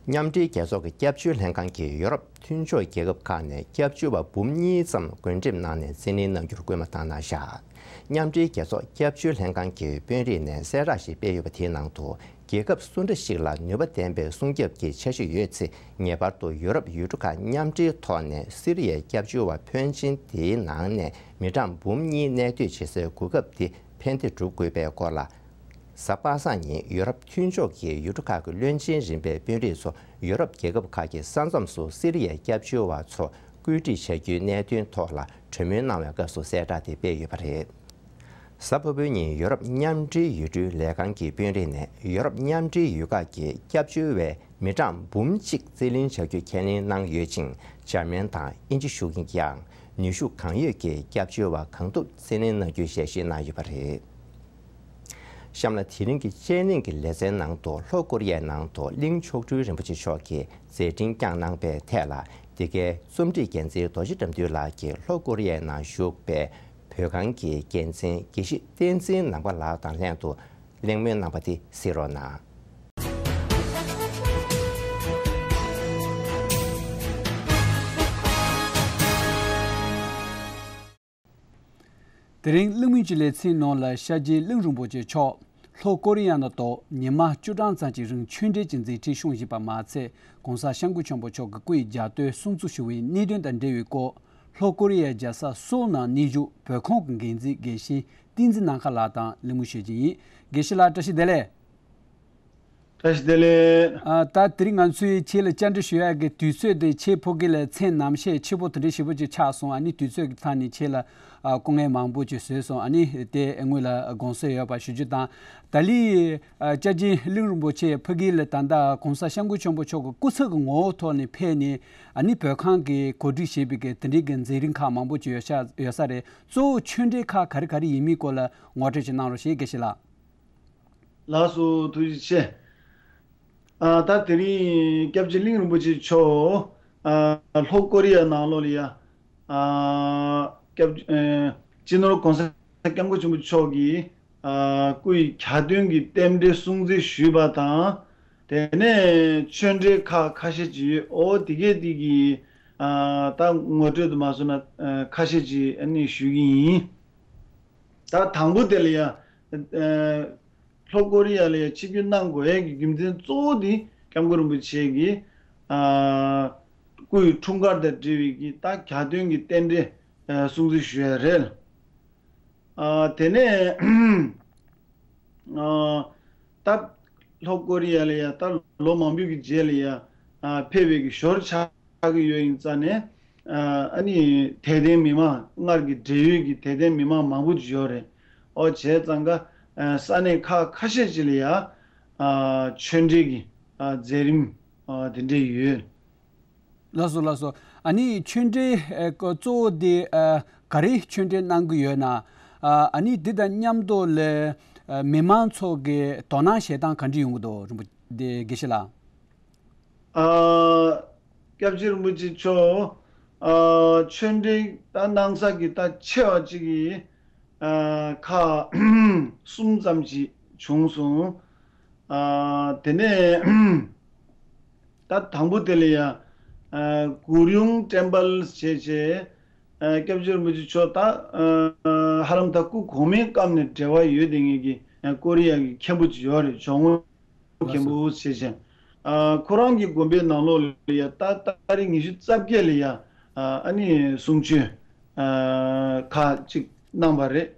མཉམ་འབྲེལ་རྒྱལ་ཚོགས་ཀྱི་སྐྱབས་བཅོལ་ལྷན་ཁང་གིས་ཡོ་རོབ་མཐུན་ཕྱོགས་རྒྱལ་ཁབ་ཁག་ནས་སྐྱབས་བཅོལ་བ་འབུམ་གཉིས་ཙམ་བགོ་འགྲེམས་གནང་ནས་བཙན་གནོན་གནང་རྒྱུར་སྐུལ་མ་བཏང་གནང་བཞག། མཉམ་འབྲེལ་རྒྱལ་ཚོགས་སྐྱབས་བཅོལ་ལྷན་ཁང་གི་དཔོན་རིགས་ནས་གསལ་བསྒྲགས་ཤིག་སྤེལ་ཡོད་པ་དེའི་ནང་དུ། རྒྱལ་ཁབ་སུ་འདྲ་ཞིག་ལ་ནུས་པ་ལྡན་པའི་སྲུང་སྐྱོབ་ཀྱི་འཆར་གཞི་ཡོད་ཚེ། ངེས་པར་དུ་ཡོ་རོབ་ཡུལ་གྲུ་ཁག་མཉམ་འབྲེལ་ཐོག་ནས་སི་རི་ཡའི་སྐྱབས་བཅོལ་བ་ཕོན་ཆེན་དེའི་ནང་ནས་མི་གྲངས་འབུམ་གཉིས་གནས་སྡོད་བྱེད་སའི་གོ་སྐབས་དེ་ཕན་བདེ་སྒྲུབ་དགོས་པའི་སྐོར་ལ། གཟའ་པ་སངས་ཉིན་ཡོ་རོབ་མཐུན་ཕྱོགས་ཀྱི་ཡུལ་གྲུ་ཁག་གི་བློན་ཆེན་རིམ་པའི་དཔོན་རིགས་ཚོ་ཡོ་རོབ་རྒྱལ་ཁབ་ཁག་གི་ས་མཚམས་སུ་སི་རི་ཡའི་སྐྱབས་བཅོལ་བ་ཚོ་བཀོད་སྒྲིག་བྱ་རྒྱུའི་གནད་དོན་ཐོག་ལ་གྲོས་མོལ་གནང་བའི་སྐབས་སུ་གསལ་བསྒྲགས་དེ་སྤེལ་ཡོད་པ་རེད། གཟའ་ཕུར་བུའི་ཉིན་ཡོ་རོབ་མཉམ་འབྲེལ་ཡུལ་གྲུའི་ལས་ཁང་གི་དཔོན་རིགས་ནས་ཡོ་རོབ་མཉམ་འབྲེལ་ཡུལ་ཁག་གི་སྐྱབས་བཅོལ་བའི་མི་གྲངས་འབུམ་གཅིག་རྩིས་ལེན་བྱ་རྒྱུ་ཁས་ལེན་གནང་ཡོད་ཅིང་། འཇར་མན་དང་དབྱིན་ཇི་གཞུང་གིས་ཀྱང་ནུས་ཤུགས་གང་ཡོད་ཀྱིས་སྐྱབས་བཅོལ་བ་གང་ཐུབ་རྩིས་ལེན་གནང་རྒྱུའི་ཞལ་བཞེས་གནང་ཡོད་པ་རེད། གཤམ་ལ་དེ་རིང་གི་དཔྱད་གླེང་གི་ལེ་ཚན་ནང་དུ། ལྷོ་ཀོ་རི་ཡའི་ནང་དུ་གླིང་མཆོག་སྤྲུལ་རིན་པོ་ཆེ་མཆོག་གིས་མཛད་འཕྲིན་བསྐྱངས་གནང་པའི་ཐད་ལ། འདི་གའི་རྩོམ་སྒྲིག་འགན་འཛིན་རྡོ་རྗེ་དགྲ་འདུལ་ལགས་ཀྱིས་ལྷོ་ཀོ་རི་ཡའི་ནང་བཞུགས་པའི་བོད་ཁང་གི་འགན་འཛིན་དགེ་བཤེས་བསྟན་འཛིན་ནམ་མཁའ་ལགས་དང་ལྷན་དུ་གླེང་མོལ་གནང་བ་དེ་གཟིགས་རོགས་གནང་། དེ་རིང་གླེང་མོལ་གྱི་ལེ་ཚན་ནང་ལ་ཤར་རྗེ་གླིང་རིན་པོ་ཆེ་མཆོག་ལྷོ་ཀོ་རི་ཡ་ནང་དུ་ཉི་མ་བཅུ་གྲངས་ཙམ་གྱི་རིང་ཆོས་འབྲེལ་གྱི་མཛད་འཕྲིན་བསྐྱངས་བཞིན་པ་མ་ཚད། གོང་ས་སྐྱབས་མགོན་ཆེན་པོ་མཆོག་གི་སྐུའི་རྒྱལ་དོན་སྲུང་བརྩི་ཞུ་བའི་གནད་དོན་དང་འབྲེལ་བའི་སྐོར། ལྷོ་ཀོ་རི་ཡའི་རྒྱལ་ས་སོལ་ནང་གནས་བཞུགས་བོད་ཁང་གི་འགན་འཛིན་དགེ་བཤེས་བསྟན་འཛིན་ནམ་མཁའ་ལགས་དང་གླེང་མོལ་ཞུ་རྒྱུ་ཡིན། དགེ་བཤེས་ལགས། བཀྲ་ཤིས་བདེ་ལེགས། བཀྲ་ཤིས་བདེ་ལེགས། ཨ། ད་དེ་རིང་ང་ཚོས་ཁྱེད་ལ་བཅར་འདྲི་ཞུ་ཡག་གི་དུས་ཚོད་དེ་ཁྱེད་ཕ་གི་ལ་མཚན་ནམ་ཞག་ཕྱི་པོ་དེ་འདྲ་ཞེ་པོ་ཅིག་ཆགས་སོང་། ཨ་ནི་དུས་ཚོད་ཀྱི་ཐད་ནས་ཁྱེད་ལ་ཨ་སྐུ་ངལ་མང་པོ་ཅིག་བཟོས་སོང་། ཨ་ནི་དེ་སྔོན་ལ་དགོངས་སེལ་ཡོད་པ་ཞུ་རྒྱུ་དང་། ད་ལི་ཨ་སྐྱབས་རྗེ་གླིང་རིན་པོ་ཆེ་ཕ་གི་ལ་ད་ལྟ་གོང་ས་སྐྱབས་མགོན་ཆེན་པོ་མཆོག་གི་སྐུ་ཚབ་ཀྱི་ངོ་བོ་ཐོག་ནས་ཕེབས་ནས། ཨ་ནི་བོད་ཁང་གིས་གོ་སྒྲིག་བྱས་པའི་གི་དེ་འདྲའི་གི་མཛད་རིམ་ཁག་མང་པོ་ཅིག་ཡོད་ཤག་ཡོད་ས་རེད། གཙོ་བོ་ཆོས་འབྲེལ་ཁག་ག་རེ་ག་རེ་ཡིན་མིན་སྐོར་ལ་ངོ་སྤྲོད་ཅིག་གནང་རོགས་ཞེས། དགེ་བཤེས་ལགས། ལགས་སོ། ཐུགས་རྗེ་ཆེ། ཨ། ད་དེ་རིང་སྐྱབས་རྗེ་གླིང་རིན་པོ་ཆེ་མཆོག་ཨ། ལྷོ་ཀོ་རི་ཡ་ནང་ལོགས་ལ་ཡ། ཨ། སྐྱབས། ཨ། སྤྱི་ནོར་གོང་ས་སྐྱབས་མགོན་ཆེན་པོ་མཆོག་གིས། ཨ། སྐུ་ཡི་གྱ་སྟོན་གྱི་རྟེན་འབྲེལ་སྲུང་བརྩི་ཞུས་པ་དང་། དེ་ནས་ཆོས་འབྲེལ་ཁག་ཁ་ཤས་ཅིག་ཡོད། འོ་དེ་གས་དེ་གི། ཨ། ད་ངོ་སྤྲོད་དུ་མ་སོང་ན། ཨ། ཁ་ཤས་ཅིག་ཨ་ནི་ཞུ་གི་ཡིན། ད་དང་པོ་དེ་ལ་ཡ། ཨ། ལྷོ་ཀོ་རི་ཡ་ལ་ཡ་ཆིབས་བསྒྱུར་གནང་དགོས་ཡ་གི་རྒྱུ་མཚན་གཙོ་བོ་དེ་སྐྱབས་མགོན་རིན་པོ་ཆེ་གི། ཨ། སྐུ་ཡི་འཁྲུངས་སྐར་དང་འབྲེལ་བའི་གི་ད་གྱ་སྟོན་གྱི་རྟེན་འབྲེལ། ཨ། སྲུང་བརྩི་ཞུ་ཡ་རེད། ཨ། དེ་ནས། ཨ། ད་ལྷོ་ཀོ་རི་ཡ་ལ་ཡ་ད་ལོ་མང་པོའི་གི་རྗེས་ལ་ཡ། ཨ། ཕེབས་པའི་གི་ཞོར་ཆགས། ཆགས་ཀྱི་ཡོད་ཡིན་ཙང་ནས། ཨ་ནི་དད་ལྡན་མི་མང་། སྔར་གྱི་འབྲེལ་ཡོད་ཀྱི་དད་ལྡན་མི་མང་མང་པོ་ཅིག་ཡོད་རེད། ཨོ་བྱས་ཙང་ཀ་ས་གནས་ཁག་ཁ་ཤས་ཅིག་ལ་ཡ། ཨ། ཆོས་འབྲེལ་གྱི། ཨ། མཛད་རིམ། ཨ། དེ་འདྲས་ཡོད། ལགས་སོ། ལགས་སོ། ཨ་ནི་ཆོས་འབྲེལ། ཨ། གཙོ་བོ་དེ། ཨ། ག་རེ་ཆོས་འབྲེལ་གནང་གི་ཡོད་ན། ཨ། ཨ་ནི་འདི་དང་མཉམ་དུ་ལ། ཨ། མི་མང་ཚོ་གི་དོ་སྣང་བྱེད་སྟངས་ག་འདྲ་ཡོང་གི་འདུག་རིན་པོ་ཆེ་དགེ་བཤེས་ལགས། ཨ། སྐྱབས་རྗེ་རིན་པོ་ཆེ་མཆོག་ཨ། ཆོས་འབྲེལ་ད་གནང་ས་གི་ད་ཆེ་བ་གཅིག་གི། ཨ། ཁག་གསུམ་ཙམ་ཞིག་བྱུང་སོང་། ཨ། དེ་ནས་ད་དང་པོ་དེ་ལ་ཡ། ཨ། གུ་རུང་ཊེམ་པལ་བྱས་བྱས། ཨ། སྐྱབས་རྗེ་རིན་པོ་ཆེ་མཆོག་ད། ཨ། ཧ་ལམ་ད་སྐུ་གོང་མའི་སྐབས་ནས་འབྲེལ་བ་ཡོད་བསྡད་མཁན་གྱི། ཨ། ཀོ་རི་ཡ་གི་མཁན་པོ་ཅིག་ཡོད་རེད། ཇོ་ངོ་མཁན་པོ་ཞེས་བྱ། ཨ། ཁོ་རང་གི་དགོན་པའི་ནང་ལོགས་ལ་ཡ་ད་ཏ་རིག་ཉི་ཤུ་རྩ་བརྒྱད་ལ་ཡ། ཨ། ཨ་ནི་གསུང་ཆོས། ཨ། ཁག་ཅིག་གནང་བ་རེད།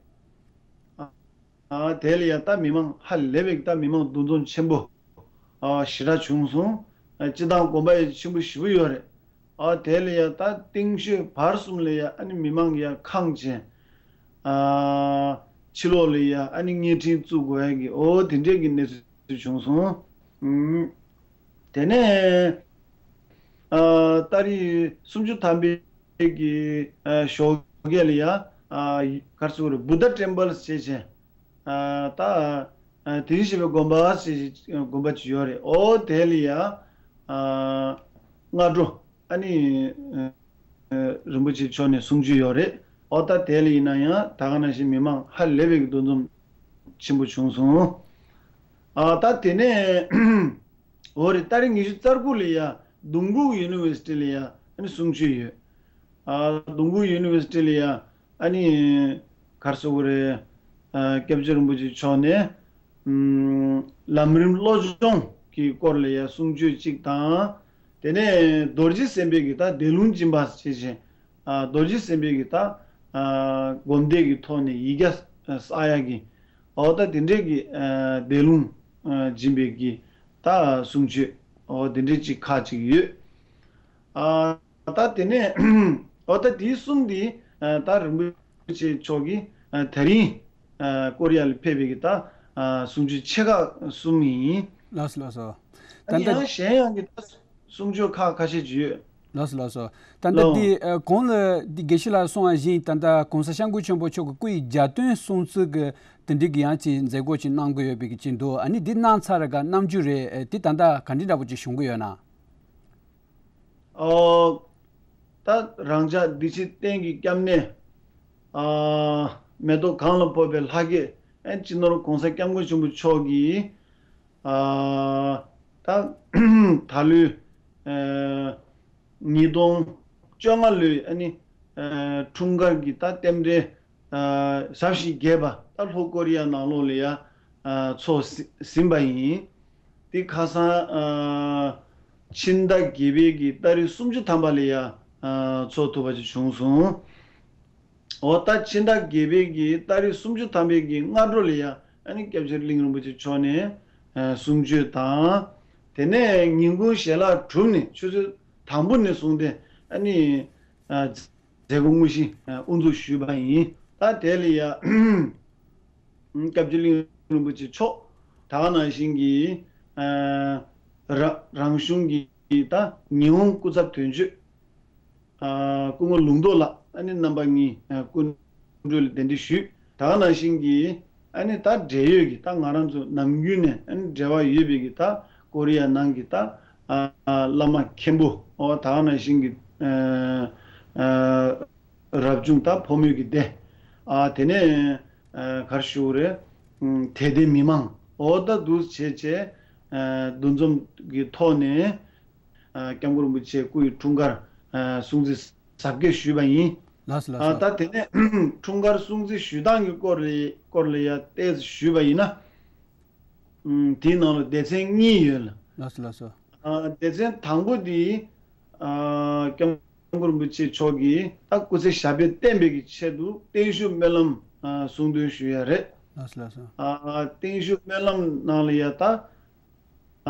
ཨ། དེ་ལ་ཡ་ད་མི་མང་ཧ་ལས་པའི་ད་མི་མང་འདུ་འཛོམས་ཆེན་པོ། ཨ། ཞེ་དྲག་བྱུང་སོང་། ཨ། སྤྱི་བཏང་དགོན་པ་ཡ་ཆེན་པོ་ཞེ་པོ་ཡོད་རེད། ཨ། དེ་ལ་ཡ་ད་སྟེང་ཤོད་བར་གསུམ་ལ་ཡ་ཨ་ནི་མི་མང་གི་ཡ་ཁེངས་བྱས། ཨ། ཕྱི་ལོགས་ལ་ཡ་ཨ་ནི་བརྙན་འཕྲིན་བཙུགས་དགོས་ཡ་གི། འོ་དེ་འདྲས་ཀྱི་གནས་ཚུལ་བྱུང་སོང་། ཨུམ། དེ་ནས། ཨ། ཏ་རིག་སུམ་ཅུ་ཐམ་པའི་གི། ཨ། ཞོགས་ཀས་ལ་ཡ། ཨ། ག་རེ་ཟེར་དགོས་རེད། བུདྡྷ་ཊེམ་པལ་ཟེར་བྱས། ཨ། ད། ཨ། དེ་བཞིན་གཤེགས་པའི་དགོན་པ་ཟེར་བྱས་དགོན་པ་ཅིག་ཡོད་རེད། འོ་དེ་ལ་ཡ། ཨ། སྔ་དྲོ། ཨ་ནི། ཨ། རིན་པོ་ཆེ་མཆོག་ནས་གསུང་ཆོས་ཡོད་རེད། འོ་ད་དེ་ལ་ཡིན་ན་ཡང་ད་ག་ནང་བཞིན་མི་མང་ཧ་ལས་པའི་གི་འདུ་འཛོམས་ཆེན་པོ་བྱུང་སོང་། ཨ། ད་དེ་ནས། འོ་རེད། ཏ་རིག་ཉི་ཤུ་རྩ་དགུ་ལ་ཡ་ལྡུམ་གུ་ཡུ་ནི་ཝར་སི་ཊི་ལ་ཡ་ཨ་ནི་གསུང་ཆོས་ཡོད། ཨ། ལྡུམ་གུ་ཡུ་ནི་ཝར་སི་ཊི་ལ་ཡ་ཨ་ནི་ག་རེ་ཟེར་དགོས་རེད། ཨ། སྐྱབས་རྗེ་རིན་པོ་ཆེ་མཆོག་ནས། ཨུམ། ལམ་རིམ་བློ་སྦྱོང་གི་སྐོར་ལ་ཡ་གསུང་ཆོས་གཅིག་དང་། དེ་ནས་རྡོ་རྗེ་སེམས་དཔའི་གི་ད་བཟླས་ལུང་སྦྱིན་པ་ཞེས་བྱས། ཨ། རྡོ་རྗེ་སེམས་དཔའི་གི་ད། ཨ། སྒོམ་བཟླས་ཀྱི་ཐོག་ནས་ཡིག་བརྒྱ་བསགས་ཡ་གི། འོ་ད་དེ་འདྲས་ཀྱི། ཨ། བཟླས་ལུང་། ཨ། སྦྱིན་པའི་གི་ད་གསུང་ཆོས། འོ་དེ་འདྲས་ཅིག་ཁག་ཅིག་ཡོད། ཨ། ད་དེ་ནས། འོ་ད་དེའི་གསུམ་འདི། ཨ། ད་རིན་པོ་ཆེ་མཆོག་གིས། ཨ། དེ་རིང་། ཨ། ཀོ་རི་ཡ་ལ་ཕེབས་པའི་གི་ད། ཨ། གསུང་ཆོས་ཆེ་ཁག་གསུམ་ཡིན། ལགས་སོ། ལགས་སོ། ད་ཨ་ནི་ལྟ། ཡང་གཞན་ཡང་གི་ད། གསུང་ཆོས་ཁག་ཁ་ཤས་ཅིག་ཡོད། ལགས་སོ། ལགས་སོ། ད་ལྟ་ལགས། འདི། ཨ། གོང་ལ་འདི་དགེ་བཤེས་ལགས་གསུངས་པ་བཞིན། ད་ལྟ་གོང་ས་སྐྱབས་མགོན་ཆེན་པོ་མཆོག་གི་སྐུ་ཡི་རྒྱལ་དོན་སྲུང་བརྩི་གི་དེ་འདྲའི་གི་ཡང་ཅིག་མཛད་སྒོ་ཅིག་གནང་གི་ཡོད་པའི་གི་ཅིག་འདུག་ཨ་ནི་འདི་གནང་ཚར་ག་རྣམ་འགྱུར་རེད། ཨ། འདི་ད་ལྟ་ག་འདྲ་འདྲ་པོ་ཅིག་བྱུང་གི་ཡོད་ན། ཨོ། ད་རང་ཅག་འདི་ཕྱི་གཏན་གྱི་སྐྱབས་གནས། ཨ། མེ་ཏོག་གང་ལ་ཕོག་པའི་ལྷ་སྐལ། ཨ། སྤྱི་ནོར་གོང་ས་སྐྱབས་མགོན་ཆེན་པོ་མཆོག་གིས། ཨ། ད་ད་ལོའི། ཨ། ཉིས་སྟོང་བཅོ་ལྔ་ལོའི་ཨ་ནི། ཨ། འཁྲུངས་སྐར་གྱི་ད་རྟེན་འབྲེལ། ཨ་ཞེ་བཞི་བརྒྱད་པ་ད་ལྷོ་ཀོ་རི་ཡ་ནང་ལོགས་ལ་ཡ་ཨ་འཚོགས་ཟིན་པ་ཡིན། དེ་ཁ་སང་ཨ་ཕྱི་ཟླ་བརྒྱད་པའི་གི་ཏ་རིག་སུམ་ཅུ་ཐམ་པ་ལ་ཡ་ཨ་འཚོགས་ཐུབ་པ་ཅིག་བྱུང་སོང་། འོ་ད་ཕྱི་ཟླ་བརྒྱད་པའི་གི་ཏ་རིག་སུམ་ཅུ་ཐམ་པའི་གི་སྔ་དྲོ་ལ་ཡ་ཨ་ནི་སྐྱབས་རྗེ་གླིང་རིན་པོ་ཆེ་མཆོག་ནས་ཨ་གསུང་ཆོས་དང་། དེ་ནས་ཉིན་གུང་ཞལ་ལག་གྲུབ་ནས་ཆུ་ཚོད་དང་པོ་ནས་བཟུང་སྟེ་ཨ་ནི་ཨ་མཛད་སྒོ་དངོས་གཞི་ཨ་དབུ་འཛུགས་ཞུས་པ་ཡིན། ད་དེ་ལ་ཡ་སྐྱབས་རྗེ་གླིང་རིན་པོ་ཆེ་མཆོག་ད་ག་ནང་བཞིན་གྱི་ཨ་ར་རང་གཞུང་གི་ད་ཉི་ཧོང་སྐུ་ཚབ་དོན་གཅོད་ཨ་སྐུ་ངོ་ལུང་རྟོགས་ལགས་ཨ་ནི་རྣམ་པ་གཉིས་ཨ་སྐུ་མགྲོན་ལ་གདན་འདྲེན་ཞུས། ད་ག་ནང་བཞིན་གྱི་ཨ་ནི་ད་འབྲེལ་ཡོད་ཀྱི་ད་ང་རང་ཚོ་ནམ་རྒྱུན་ནས་ཨ་ནི་འབྲེལ་བ་ཡོད་པའི་གི་ད་ཀོ་རི་ཡ་ནང་གི་ད་ཨ་བླ་མ་མཁན་པོ་ཨོ་ད་ག་ནང་བཞིན་གྱི་ཨ་ཨ་རབ་བྱུང་ད་ཕོ་མོའི་གི་སྡེ་ཨ་དེ་ནས་ཨ་ག་རེ་ཞུ་དགོས་རེད། ཨ་དད་ལྡན་མི་མང་ཨོ་ད་འདུ་བྱས་བྱས་ཨ་འདུ་འཛོམས་ཀྱི་ཐོག་ནས། ཨ་སྐྱབས་མགོན་རིན་པོ་ཆེ་སྐུ་ཡི་འཁྲུངས་སྐར་ཨ་སྲུང་བརྩི་གཟབ་རྒྱས་ཞུས་པ་ཡིན། ལགས་སོ་ལགས་ཨ་སོ། ད་དེ་ནས་འཁྲུངས་སྐར་སྲུང་བརྩི་ཞུ་སྟངས་ཀྱི་སྐོར་ལ་སྐོར་ལ་ཡ་ཏོག་ཙམ་ཞུས་པ་ཡིན་ན། ཨམ་དེའི་ནང་ལ་སྡེ་ཚན་གཉིས་ཡོད་ལ། ལགས་སོ་ལགས་སོ། ཨ་སྡེ་ཚན་དང་པོ་དེ་ཨ་སྐྱབས་མགོན་རིན་པོ་ཆེ་མཆོག་གིས་ད་སྐུ་ཚེ་ཞབས་པད་བརྟན་པའི་གི་ཆེད་དུ་བརྟན་བཞུགས་སྨོན་ལམ་ཨ་གསུང་འདོན་ཞུ་ཡ་རེད། ལགས་སོ་ལགས་སོ། ཨ་བརྟན་བཞུགས་སྨོན་ལམ་ནང་ལ་ཡ་ད།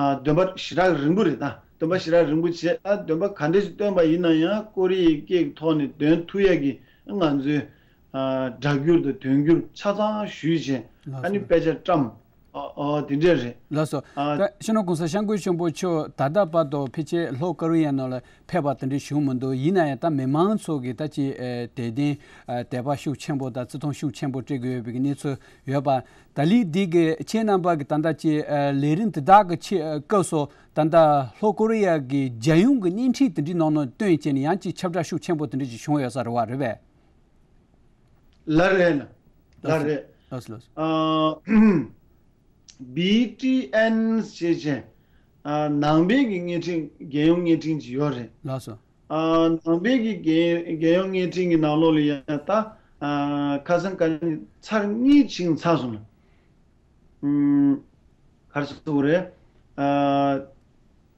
ཨ་འདོན་པ་ཞེ་དྲག་རིང་པོ་རེད་ད། འདོན་པ་ཞེ་དྲག་རིང་པོ་བྱས་ཨ་འདོན་པ་ག་འདྲ་ཞིག་བཏོན་པ་ཡིན་ན་ཡང་ཀོ་རི་ཡའི་སྐད་ཀྱི་ཐོག་ནས་འདོན་ཐུབ་ཡས་ཀྱི་ང་ཚོའི་ཨ་སྒྲ་བསྒྱུར་དང་དོན་བསྒྱུར་ཆ་ཚང་ཞུས་བྱས་ལགས་ཨ་ནི་སོ། དཔེ་ཆ་བཀྲམ། ཨ་ཨ་དེ་འདྲས་རེད། ལགས་སོ། ཨ་ད་སྤྱི་ནོར་གོང་ས་སྐྱབས་མགོན་ཆེན་པོ་མཆོག་ད་ལྟ་བར་དུ་ཕལ་ཆེར་ལྷོ་ཀོ་རི་ཡ་ནང་ལ་ཕེབས་པ་དེ་འདྲ་བྱུང་མི་འདུག་ཡིན་ན་ཡང་ད་མི་མང་ཚོ་གི་ད་ཅིག་ཨ་དད་ལྡན་ཨ་དད་པ་ཤུགས་ཆེན་པོ་དང་བརྩི་མཐོང་ཤུགས་ཆེན་པོ་སྤྲད་ཀྱི་ཡོད་པའི་གནས་ཚུལ་ཡོད་པ། ད་ལན་འདི་གི་ཁྱེད་རྣམ་པ་གི་ད་ལྟ་ཀྱི་ཨ་ལས་རིམ་དེ་དག་གི་ཆེད་ཨ་སྐབས་སུ་ད་ལྟ་ལྷོ་ཀོ་རི་ཡ་གི་རྒྱལ་ཡོངས་ཀྱི་བརྙན་འཕྲིན་དེ་འདྲའི་ནང་ནས་བཏོན་བྱས་ནས་ཡང་ཅིག་ཁྱབ་བསྒྲགས་ཤུགས་ཆེན་པོ་དེ་འདྲ་ཅིག་བྱུང་ཡོད་ས་རེད་བ་རེད་པས། ལགས་རེད་ལགས་ལགས་རེད། ལགས་སོ་ལགས་སོ། ཨ་བི་ཊི་ཨེན་ཞེས་བྱས་ཨ་ནང་པའི་གི་བརྙན་འཕྲིན་རྒྱལ་ཡོངས་བརྙན་འཕྲིན་ཅིག་ཡོད་རེད། ལགས་སོ། ཨ་ནང་པའི་གི་རྒྱལ་རྒྱལ་ཡོངས་བརྙན་འཕྲིན་གྱི་ནང་ལོགས་ལ་ཡང་ད་ཨ་ཁ་སང་ཁ་ཉིན་ཚར་གཉིས་ཕྱིན་ཚར་སོང་ལ། ཨུམ་ག་རེ་ཟེར་དགོས་རེད། ཨ་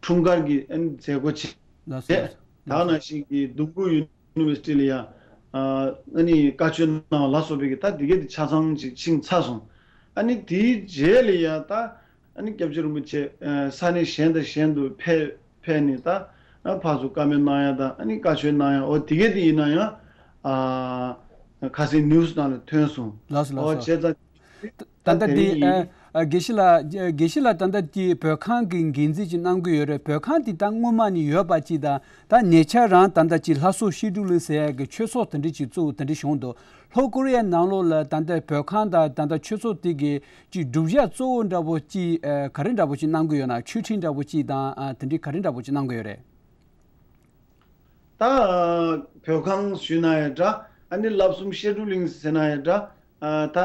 འཁྲུངས་སྐར་གྱི་ཨ་ནི་མཛད་སྒོ་ཆེ་ལགས་སོ་ལགས་སོ། ད་ག་ནང་བཞིན་གྱི་ལྡུམ་བུ་ཡུ་ནི་ཝར་སི་ཊི་ལ་ཡང་ཨ་ནི་བཀའ་ཆོས་གནང་བ་ལ་སོགས་པའི་གི་ད་འདི་གའི་དེ་ཆ་ཚང་ཅིག་ཕྱིན་ཚར་སོང་། ཨ་ནི་དེའི་རྗེས་ལ་ཡང་ད་ཨ་ནི་སྐྱབས་རྗེ་རིན་པོ་ཆེ་ཨ་ས་གནས་གཞན་དང་གཞན་དུ་ཕེབས་ཕེབས་ནས་ད་ཨ་ཕར་ཚུར་བཀའ་མོལ་གནང་ཡ་དང་ཨ་ནི་བཀའ་ཆོས་གནང་ཡ་འོ་དེ་གའི་དེ་ཡིན་ན་ཡང་ཨ་ཁ་སང་ནིའུ་སི་ནང་ལ་ཐོན་སོང་། ལགས་སོ་ལགས་འོ་སོ། བྱས་ཙང་ད་ད་ལྟ་དེ་འདི་ཡིན། ཨ་ཨ་དགེ་བཤེས་ལགས་དགེ་བཤེས་ལགས་ད་ལྟ་དེ་བོད་ཁང་གི་འགན་འཛིན་ཅིག་གནང་གི་ཡོད་རེད། བོད་ཁང་དེ་ད་སྔོན་མ་ནས་ཡོད་པ་ཅིག་དང་ད་ཉེ་ཆར་རང་ད་ལྟ་ཅིག་ལྷ་སྲུང་བཤད་སྒྲུབ་གླིང་ཟེར་ཡ་གི་ཆོས་ཚོགས་དེ་འདྲ་ཅིག་བཙུགས་དེ་འདྲ་བྱུང་འདུག་ལྷོ་ཀོ་རི་ཡའི་ནང་ལོགས་ལ་ད་ལྟ་བོད་ཁང་དང་ད་ལྟ་ཆོས་ཚོགས་དེ་གི་ཅིག་སྒྲུབ་བྱ་གཙོ་བོ་འདྲ་པོ་ཅིག་ཨ་ག་རེ་འདྲ་པོ་ཅིག་གནང་གི་ཡོད་ན། ཆོས་ཁྲིད་འདྲ་པོ་ཅིག་དང་ཨ་དེ་འདྲའི་ག་རེ་འདྲ་པོ་ཅིག་གནང་གི་ཡོད་རེད། ད་བོད་ཁང་ཞུས་ན་ཡང་འདྲ་ཨ་ནི་བསླབ་གསུམ་བཤད་སྒྲུབ་གླིང་ཟེར་ན་ཡང་འདྲ། ཨ་ད་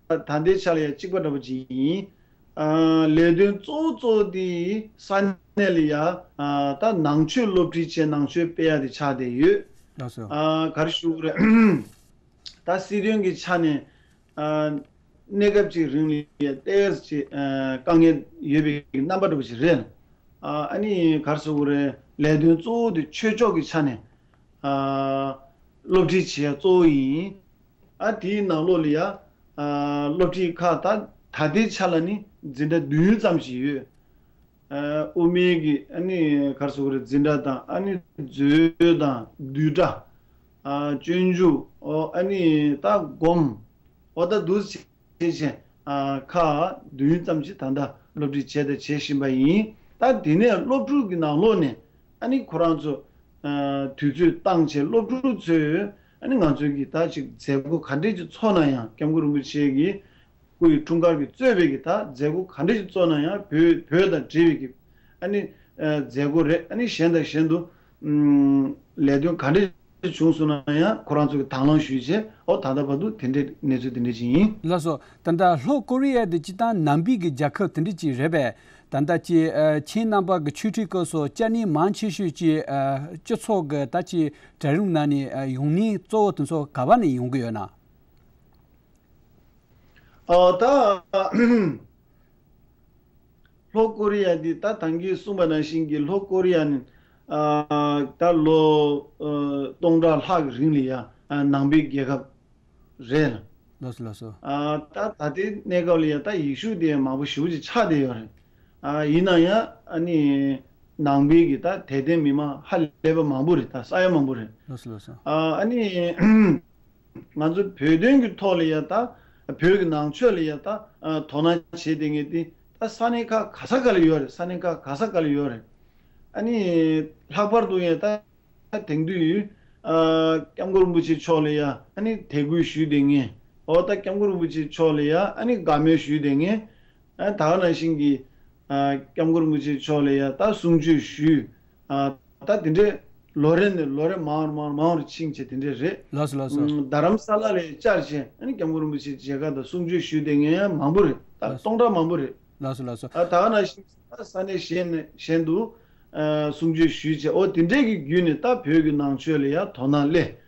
ད་ལྟའི་ཆ་ལ་ཡང་གཅིག་པ་འདྲ་པོ་ཅིག་ཡིན། ཨ་ལས་དོན་གཙོ་བོ་གཙོ་བོ་དེ་ས་གནས་ལ་ཡ་ཨ་ད་ནང་ཆོས་སློབ་ཁྲིད་བྱས་ནང་ཆོས་སྤེལ་ཡ་དེ་ཆགས་བསྡད་ཡོད། ལགས་སོ། ཨ་ག་རེ་ཞུ་དགོས་རེད། ད་སྲིད་དོན་གྱི་ཆ་ནས་ཨ་གནས་སྐབས་ཅིག་རིང་ལ་ཡ་ཏོག་ཙམ་ཅིག་ཨ་དཀའ་ངལ་ཡོད་པའི་རྣམ་པ་འདྲ་པོ་ཞིག་རེད། ཨ་ཨ་ནི་ག་རེ་ཟེར་དགོས་རེད། ལས་དོན་གཙོ་བོ་དེ་ཆོས་ཕྱོགས་ཀྱི་ཆ་ནས་ཨ་སློབ་ཁྲིད་བྱེད་ཡ་གཙོ་བོ་ཡིན། ཨ་དེའི་ནང་ལོགས་ལ་ཡ་ཨ་སློབ་ཁྲིད་ཁག་ད་ད་ལྟའི་ཆ་ལ་ནི་འཛིན་གྲྭ་བདུན་ཙམ་ཞིག་ཡོད། ཨ་དབུ་མའི་གི་ཨ་ནི་ག་རེ་ཟེར་དགོས་རེད། འཛིན་གྲྭ་དང་ཨ་ནི་མཛོད་དང་བསྡུས་གྲྭ། ཨ་སྤྱོད་འཇུག་ཨོ་ཨ་ནི་ད་སྒོམ། ཨོ་ད་འདུག་སེ་བྱས་བྱས་ཨ་ཁག་བདུན་ཙམ་ཞིག་ད་ལྟ་སློབ་ཁྲིད་བྱས་དང་བྱེད་བཞིན་པ་ཡིན། ད་དེ་ནས་སློབ་ཕྲུག་གི་ནང་ལོགས་ནས་ཨ་ནི་ཁོ་རང་ཚོ་ཨ་དུས་ཚོད་བཏང་བྱས་སློབ་ཕྲུག་ཚོས་ཨ་ནི་ང་ཚོའི་གི་ད་ཅིག་མཛད་སྒོ་ག་འདྲས་ཅིག་ཚོགས་ན་ཡང་སྐྱབས་མགོན་རིན་པོ་ཆེ་གི་སྐུ་ཡི་འཁྲུངས་སྐར་གྱི་གཙོས་པའི་གི་ད་མཛད་སྒོ་ག་འདྲ་ཞིག་བཙུགས་ན་ཡང་བོད་བོད་དང་འབྲེལ་བའི་གི་ཨ་ནི་ཨ་མཛད་སྒོ་རེད། ཨ་ནི་གཞན་དང་གཞན་དུ་ཨམ་ལས་དོན་ག་འདྲ་ཞིག་བྱུང་སོང་ན་ཡང་ཁོ་རང་ཚོ་གི་དང་བླངས་ཞུས་བྱས་ཨོ་ད་ལྟ་བར་དུ་དེ་འདྲའི་གནས་ཚུལ་དེ་འདྲ་ཞིག་ཡིན། ལགས་སོ། ད་ལྟ་ལྷོ་ཀོ་རི་ཡ་དེ་སྤྱིར་བཏང་ནང་པའི་གི་རྒྱལ་ཁབ་དེ་འདྲ་ཅིག་རེད་པས། ད་ལྟ་ཅིག་ཨ་ཁྱེད་རྣམ་པ་གི་ཆོས་ཁྲིད་སྐབས་སུ་བཅར་ནས་མང་ཆེ་ཤོས་ཅིག་ཨ་སྤྱི་ཚོགས་གི་ད་ཅིག་གྲལ་རིམ་ནང་ནས་ཨ་ཡོང་མཁན་གཙོ་བོ་དེ་ཚོ་ག་པ་ནས་ཡོང་གི་ཡོད་ན། ཨ་ད། ལྷོ་ཀོ་རི་ཡ་འདི་ད་ད་གིན་གསུངས་པ་ནང་བཞིན་གྱི་ལྷོ་ཀོ་རི་ཡ་ནི་ཨ་ད་ལོ་ཨ་སྟོང་ཕྲག་ལྷག་གི་རིང་ལ་ཡ་ཨ་ནང་པའི་རྒྱལ་ཁབ་རེད་ལ། ལགས་སོ་ལགས་སོ། ཨ་ད་ད་ལྟའི་གནས་སྐབས་ལ་ཡ་ད་ཡེ་ཤུ་དེ་མང་པོ་ཞེ་པོ་ཅིག་ཆགས་བསྡད་ཡོད་རེད། ཨ་ཡིན་ན་ཡང་ཨ་ནི་ནང་པའི་གི་ད་དད་ལྡན་མི་མང་ཧ་ལས་པ་མང་པོ་རེད། ད་ས་ཡ་མང་པོ་རེད། ལགས་སོ་ལགས་སོ། ཨ་ཨ་ནི། ང་ཚོ་བོད་དོན་གྱི་ཐོག་ལ་ཡ་ད་བོད་ཀྱི་ནང་ཆོས་ལ་ཡ་ད་དོ་སྣང་བྱེད་བསྡད་མཁན་དེ་ད་ས་གནས་ཁག་ག་ས་ག་ལ་ཡོད་རེད། ས་གནས་ཁག་ག་ས་ག་ལ་ཡོད་རེད། ཨ་ནི་ལྷག་པར་དུ་ཡ་ད་དེང་དུས་ཨ་སྐྱབས་མགོན་རིན་པོ་ཆེ་མཆོག་ལ་ཡ་ཨ་ནི་དད་གུས་ཞུས་བསྡད་མཁན། འོ་ད་སྐྱབས་མགོན་རིན་པོ་ཆེ་མཆོག་ལ་ཡ་ཨ་ནི་དགའ་མོས་ཞུས་བསྡད་མཁན། ཨ་ད་ག་ནང་བཞིན་གྱི་ཨ་སྐྱབས་མགོན་རིན་པོ་ཆེ་མཆོག་ལ་ཡ་ད་གསུང་ཆོས་ཞུས། ཨ་ད་དེ་འདྲའི་ལོ་རེ་ནས་ལོ་རེ་མང་རུ་མང་རུ་མང་རུ་ཕྱིན་བྱས་དེ་འདྲས་རེད། ལགས་སོ་ལགས་སོ། ཨུམ་རྡ་རམ་ས་ལ་ལ་བཅར་བྱས་ཨ་ནི་སྐྱབས་མགོན་རིན་པོ་ཆེ་མཇལ་ཁ་དང་གསུང་ཆོས་ཞུས་བསྡད་མཁན་ཡང་མང་པོ་རེད། ད་ལགས་སོ། སྟོང་ཕྲག་མང་པོ་རེད། ལགས་སོ་ལགས་སོ། ཨ་ད་ག་ནང་བཞིན་ས་གནས་གཞན་ནས་གཞན་དུ་ཨ་གསུང་ཆོས་ཞུས་བྱས། འོ་དེ་འདྲས་ཀྱི་བརྒྱུད་ནས་ད་བོད་ཀྱི་ནང་ཆོས་ལ་ཡང་དོ་སྣང་སླེབས།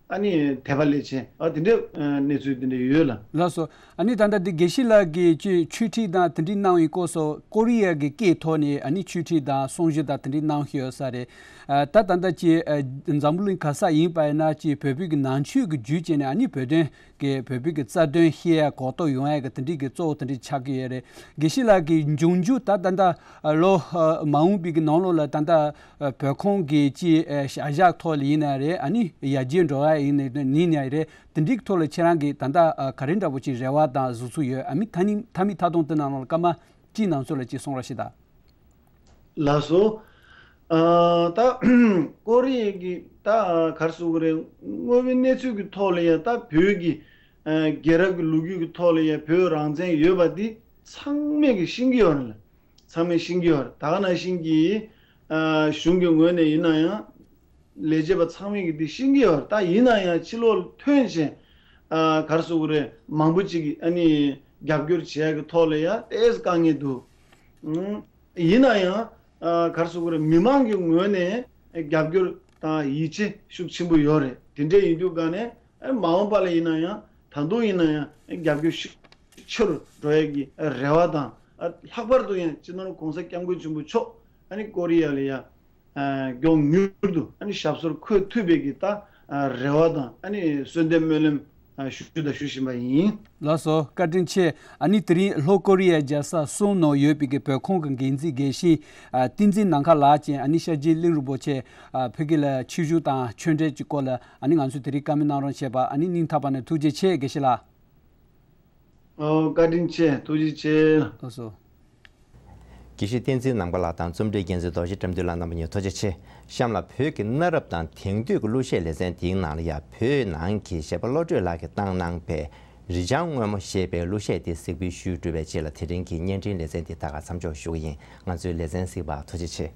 ཨ་ནི་དད་པ་སླེབས་བྱས། ཨ་དེ་འདྲའི་ཨ་གནས་ཚུལ་དེ་འདྲ་ཡོད་ལ། ལགས་སོ། ཨ་ནི་ད་ལྟ་འདི་དགེ་བཤེས་ལགས་ཀྱིས་ཅིག་ཆོས་ཁྲིད་དང་དེ་འདྲའི་གནང་བའི་སྐོར་སོགས་ཀོ་རི་ཡ་གི་སྐད་ཐོག་ནས་ཨ་ནི་ཆོས་ཁྲིད་དང་གསུང་ཆོས་དང་དེ་འདྲའི་གནང་བཞིན་ཡོད་ས་རེད། ཨ་ད་ད་ལྟ་ཅིག་ཨ་འཛམ་བུ་གླིང་ག་ས་ཡིན་པ་ཡིན་ན་ཅིག་བོད་བོད་ཀྱི་ནང་ཆོས་ཀྱི་བརྒྱུད་བྱས་ནས་ཨ་ནི་བོད་དོན་གྱི་བོད་བོད་ཀྱི་རྩ་དོན་ཤེས་ཡ་གོ་རྟོགས་ཡོང་ཡ་གི་དེ་འདྲའི་གི་གཙོ་བོ་དེ་འདྲའི་ཆགས་ཀྱི་ཡོད་རེད། དགེ་བཤེས་ལགས་ཀྱིས་འབྱུང་འགྱུར་ད་ད་ལྟ་ལོ་མ་འོངས་པའི་གི་ནང་ལོགས་ལ་ད་ལྟ་བོད་ཁོངས་ཀྱི་ཅིག་བྱ་གཞག་ཐོག་ལ་ཡིན་ན་རེད། ཨ་ནི་ཡར་རྒྱས་འགྲོ་ཡ་ཡིན་ནའི་ཡིན་ན་རེད། དེ་འདྲའི་ཐོག་ལ་ཁྱེད་རང་གིས་ད་ལྟ་ག་རེ་འདྲ་པོ་ཅིག་རེ་བ་དང་གཟིགས་ཚུལ་ཡོད། ཨ་མི་ཐ་ནི་ཐ་མི་ཐ་གཏོང་དེ་ནང་ལ་སྐར་མ་གཅིག་ནང་ཚོད་ལ་ཅིག་གསུང་རོགས་ཞེས་དང་། ལགས་སོ། ཨ་ད་ཀོ་རི་ཡ་གི་ད་ག་རེ་ཟེར་དགོས་རེད། དངོས་པོའི་གནས་ཚུལ་གྱི་ཐོག་ལ་ཡ་ད་བོད་ཀྱི་ཨ་རྒྱལ་རབས་ཀྱི་ལོ་རྒྱུས་ཀྱི་ཐོག་ལ་ཡ་བོད་རང་བཙན་ཡོད་པ་འདི་ཚང་མས་ཀྱི་ཤེས་ཀྱི་ཡོད་རེད། ཚང་མས་ཤེས་ཀྱི་ཡོད་རེད། ད་ག་ནང་བཞིན་གྱི་ཨ་གཞུང་གི་ངོས་ནས་ཡིན་ན་ཡང་ལས་བྱེད་པ་ཚང་མས་ཀྱི་འདི་ཤེས་ཀྱི་ཡོད་རེད། ད་ཡིན་ན་ཡང་ཕྱི་ལོགས་ལ་ཐོན་བྱས་ཨ་ག་རེ་ཟེར་དགོས་རེད། མང་པོ་ཅིག་གིས་ཨ་ནི་རྒྱབ་སྐྱོར་བྱེད་ཡག་གི་ཐོག་ལ་ཡང་ཏོག་ཙམ་དཀའ་ངལ་འདུག་ཨུམ། ཡིན་ན་ཡང་ཨ་ག་རེ་ཟེར་དགོས་རེད། མི་མང་གི་ངོས་ནས་རྒྱབ་སྐྱོར་དང་ཡིད་ཆེས་ཤུགས་ཆེན་པོ་ཡོད་རེད། དེ་འདྲ་ཡིན་དུས་ག་ནས་ཨ་མ་འོངས་པ་ལ་ཡིན་ན་ཡང་ད་དུང་ཡིན་ན་ཡང་རྒྱབ་སྐྱོར་ཤུགས་ཆེ་རུ་འགྲོ་ཡག་གི་རེ་བ་དང་། ཨ་ལྷག་པར་དུ་ཡང་སྤྱི་ནོར་༸གོང་ས་༸སྐྱབས་མགོན་ཆེན་པོ་མཆོག་ཨ་ནི་ཀོ་རི་ཡ་ལ་ཡ་ཨ་མགྱོགས་མྱུར་དུ་ཨ་ནི་ཞབས་སོར་འཁོད་ཐུབ་པའི་གི་ད་ཨ་རེ་བ་དང་ཨ་ནི་གསོལ་འདེབས་སྨོན་ལམ་ཨ་ཞུ་དང་ཞུ་བཞིན་པ་ཡིན། ལགས་སོ། བཀའ་དྲིན་ཆེ། ཨ་ནི་དེ་རིང་ལྷོ་ཀོ་རི་ཡའི་རྒྱལ་ས་སོལ་ནང་ཡོད་པའི་གི་བོད་ཁང་གི་འགན་འཛིན་དགེ་བཤེས་ཨ་བསྟན་འཛིན་ནམ་མཁའ་ལགས་ཀྱིས་ཨ་ནི་སྐྱབས་རྗེ་གླིང་རིན་པོ་ཆེ་ཨ་བོད་ཀྱི་ལ་ཆོས་བཞུགས་དང་ཆོས་འབྲེལ་གྱི་སྐོར་ལ་ཨ་ནི་ང་ཚོས་དེ་རིང་བཀའ་མོལ་གནང་རོགས་བྱས་པ་ཨ་ནི་སྙིང་ཐག་པ་ནས་ཐུགས་རྗེ་ཆེ་དགེ་བཤེས་ལགས། ཨོ་བཀའ་དྲིན་ཆེ། ཐུགས་རྗེ་ཆེ། ལགས་སོ། དགེ་བཤེས་བསྟན་འཛིན་ནམ་མཁའ་ལགས་དང་རྩོམ་སྒྲིག་འགན་འཛིན་རྡོ་རྗེ་བཀྲ་འདུས་ལགས་རྣམ་པ་གཉིས་ཐུགས་རྗེ་ཆེ། གཤམ་ལ་བོད་ཀྱི་གནའ་རབས་དང་དེང་དུས་ཀྱི་གླུ་གཞས་ལེ་ཚན་འདིའི་ནང་ལ་ཡང་བོད་ནང་གི་གཞས་པ་བློ་གྲོས་ལགས་ཀྱིས་བཏང་གནང་པའི་རི་སྤྱང་སྔོན་མོ་ཞེས་པའི་གླུ་གཞས་དེ་གཟིགས་འབུལ་ཞུས་གྲུབ་པའི་རྗེས་ལ་དེ་རིང་གི་བརྙན་འཕྲིན་ལེ་ཚན་འདི་ད་ག་མཚམས་འཇོག་ཞུ་གི་ཡིན། ང་ཚོའི་ལེ་ཚན་གཟིགས་པར་ཐུགས་རྗེ་ཆེ།